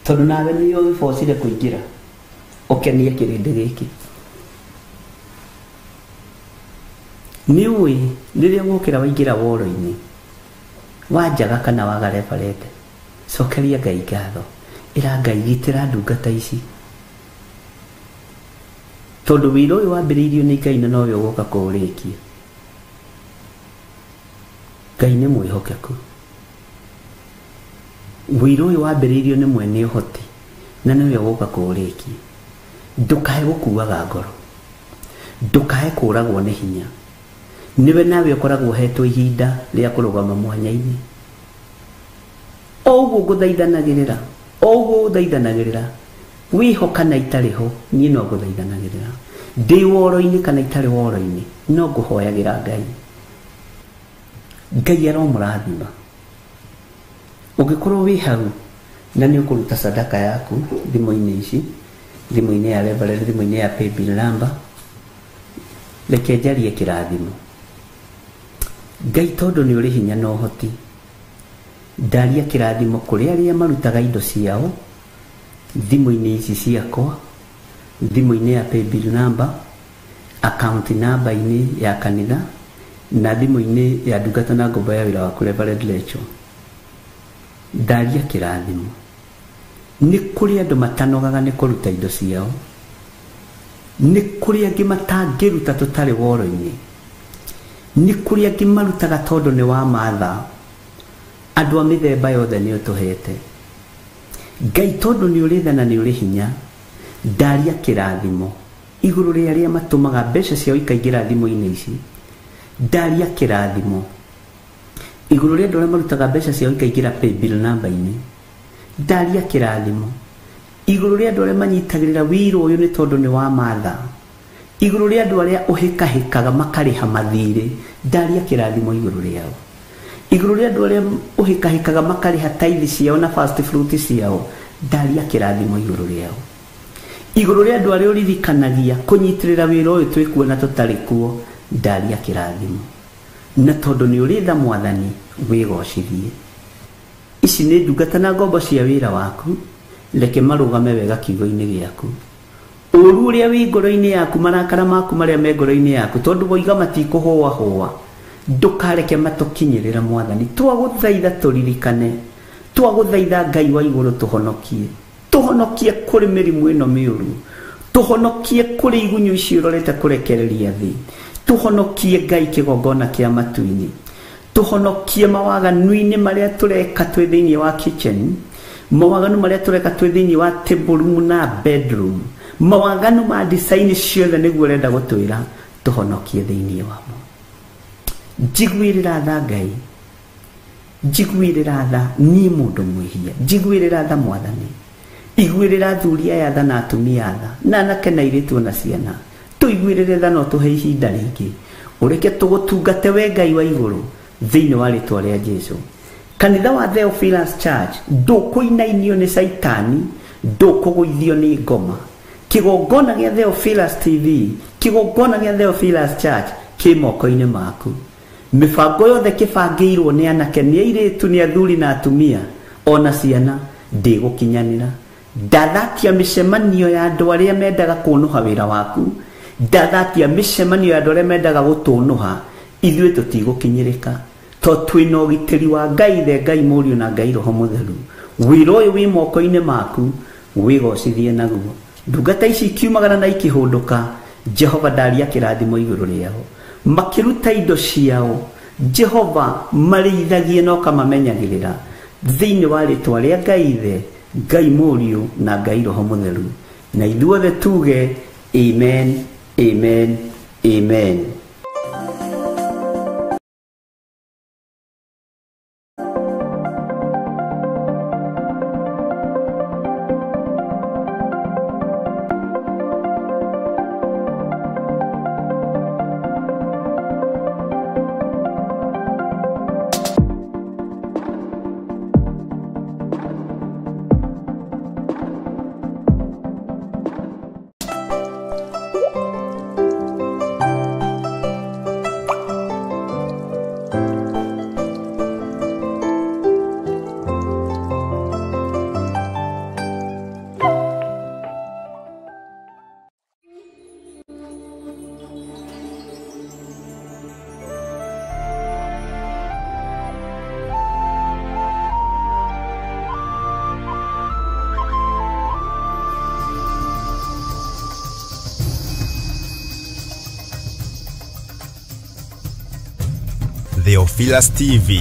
Speaker 3: tondũ nawe nĩ ũgĩbocire kũingĩra ũkenie kĩrĩndĩ gĩkĩ. Nĩ ũĩ rĩrĩa wokĩra waingĩra woro-inĩ wanjaga kana waga rebarete cokeria Ngai ngatho ĩra Ngai gitĩra ndungata ici tondũ wĩra ũyũ wambĩrĩirio nĩ Ngai na nowe ũgũka kũũrĩkia. Ngai nĩ mwĩhokeku. Wĩra ũyũ wambĩrĩirio nĩ mwene ũhoti na nĩwe ũgũka kũũrĩkia. Ndũkae gũkuaga ngoro, ndũkae kũragwo nĩ hinya nĩwe nawe ũkoragwo ũhetwo ihinda rĩa kũrũgama mwanya-inĩ. O ũguo ngũthaithanagĩrĩra O ũguo ũthaithanagĩrĩra wĩho kana itarĩ ho, niĩ no ngũthaithanagĩrĩra. Ndĩ woro-inĩ kana itarĩ woro-inĩ, no ngũhoyagĩra Ngai. Ngai aromũrathima. Ũngĩkorwo wĩ hau na nĩ ũkũruta sadaka yaku thimũ-inĩ ici, thimũ-inĩ ya Reverend, thimũ-inĩ ya paybill number, reke njarie kĩrathimo. Ngai tondũ nĩ ũrĩ hinya na ũhoti, ndaria kĩrathimo kũrĩ arĩa marutaga indo ciao thimũ-inĩ ici ciakwa, thimũ-inĩ ya paybill number, account number-inĩ ya kanitha, na thimũ-inĩ ya ndungata na ngombo ya wĩra waku Reverend Lecho. Ndaria kĩrathimo. Nĩ kũrĩ andũ matanogaga nĩ kũruta indo ciao, nĩ kũrĩ angĩ matangĩruta tũtarĩ woro-inĩ, nĩ kũrĩ angĩ marutaga tondũ nĩ wa matha. Andũ a mĩthemba yothe nĩ ũtũhete. Ngai tondũ nĩ ũrĩ tha na nĩ ũrĩ hinya, ndaria kĩrathimo igũrũ rĩa arĩa matũmaga mbeca ciao ikaingĩra thimũ-inĩ ici. Ndaria kĩrathimo igũrũ rĩa andũ arĩa marutaga mbeca ciao ikaingĩra paybill number-inĩ. Ndaria kĩrathimo igũrũ rĩa andũ arĩa manyitagĩrĩra wĩra ũyũ nĩ tondũ nĩ wa matha. Igũrũ rĩa andũ arĩa ũhĩkahĩkaga makarĩha mathirĩ, ndaria kĩrathimo igũrũ rĩao. Igũrũ rĩa andũ arĩa ũhĩkahĩkaga makarĩha tithe ciao na first fruit ciao, ndaria kĩrathimo igũrũ rĩao. Igũrũ rĩa andũ arĩa ũririkanagia kũnyitĩrĩra wĩra ũyũ twĩkuo na tũtarĩ kuo, ndaria kĩrathimo. Na tondũ nĩ ũrĩ tha Mwathani, wĩgocithie. Ici nĩ ndungata na ngombo cia wĩra waku, reke marũgame wega kiugo-inĩ gĩaku. Ũru ũrĩa wĩ ngoro-inĩ yaku, marakara maku marĩa me ngoro-inĩ yaku, tondũ woiga matikũhũahũa, ndũkareke matũkinyĩrĩra Mwathani. Twagũthaitha tũririkane, twagũthaitha Ngai wa igũrũ tũhonokie. Tũhonokie kũrĩ mĩrimũ ĩno mĩũru, tũhonokie kũrĩ igunyũ ici ũrorete kũrekereria thĩ, tũhonokie Ngai kĩgongona kĩa matu-inĩ, tũhonokie mawaganu-inĩ marĩa tũreka twĩ thĩinĩ wa kitchen, mawaganu marĩa tũreka twĩ thĩinĩ wa table room na bedroom, mawaganu ma design ciothe nĩguo ũrenda gũtwĩra tũhonokie thĩinĩ wamo. Njiguĩrĩra tha Ngai, njiguĩrĩra tha niĩ mũndũ mwĩhia, njiguĩrĩra tha Mwathani, iguĩrĩra athuri aya tha na atumia tha, na anake na airĩtu ona ciana, tũiguĩrĩre tha na ũtũhe ihinda rĩngĩ, ũreke tũgũtungate we Ngai wa igũrũ thĩinĩ wa rĩtwa rĩa Jesũ. Kanitha wa Theophilus Church ndũkũinainio nĩ Caitani, ndũkũgũithio nĩ ngoma. Kĩgongona gĩa Theophilus TV, kĩgongona gĩa Theophilus Church kĩ moko-inĩ maku. Mĩbango yothe kĩbangĩirwo nĩ anake, nĩ airĩtu, nĩ athuri na atumia ona ciana, ndĩgũkinyanĩra. Ndathatia mĩcemanio ya andũ arĩa mendaga kũnũha wĩra waku, ndathatia mĩcemanio ya andũ arĩa mendaga gũtũnũha, ithuĩ tũtigũkinyĩrĩka to twĩna ũgitĩri wa Ngai Ithe, Ngai Mũriũ na Ngai Roho Mũtheru. Wĩra ũyũ wĩ moko-inĩ maku, wĩgocithie naguo. Ndungata ici ikiumagara na ikĩhũndũka, Jehova ndaria kĩrathimo igũrũ rĩao. Makĩruta indo ciao, Jehova marĩithagie na ũkamamenyagĩrĩra thĩinĩ wa rĩtwa rĩa Ngai Ithe, Ngai Mũriũ na Ngai Roho Mũtheru. Na ithuothe tuge amen, amen, amen.
Speaker 1: Theophilus TV.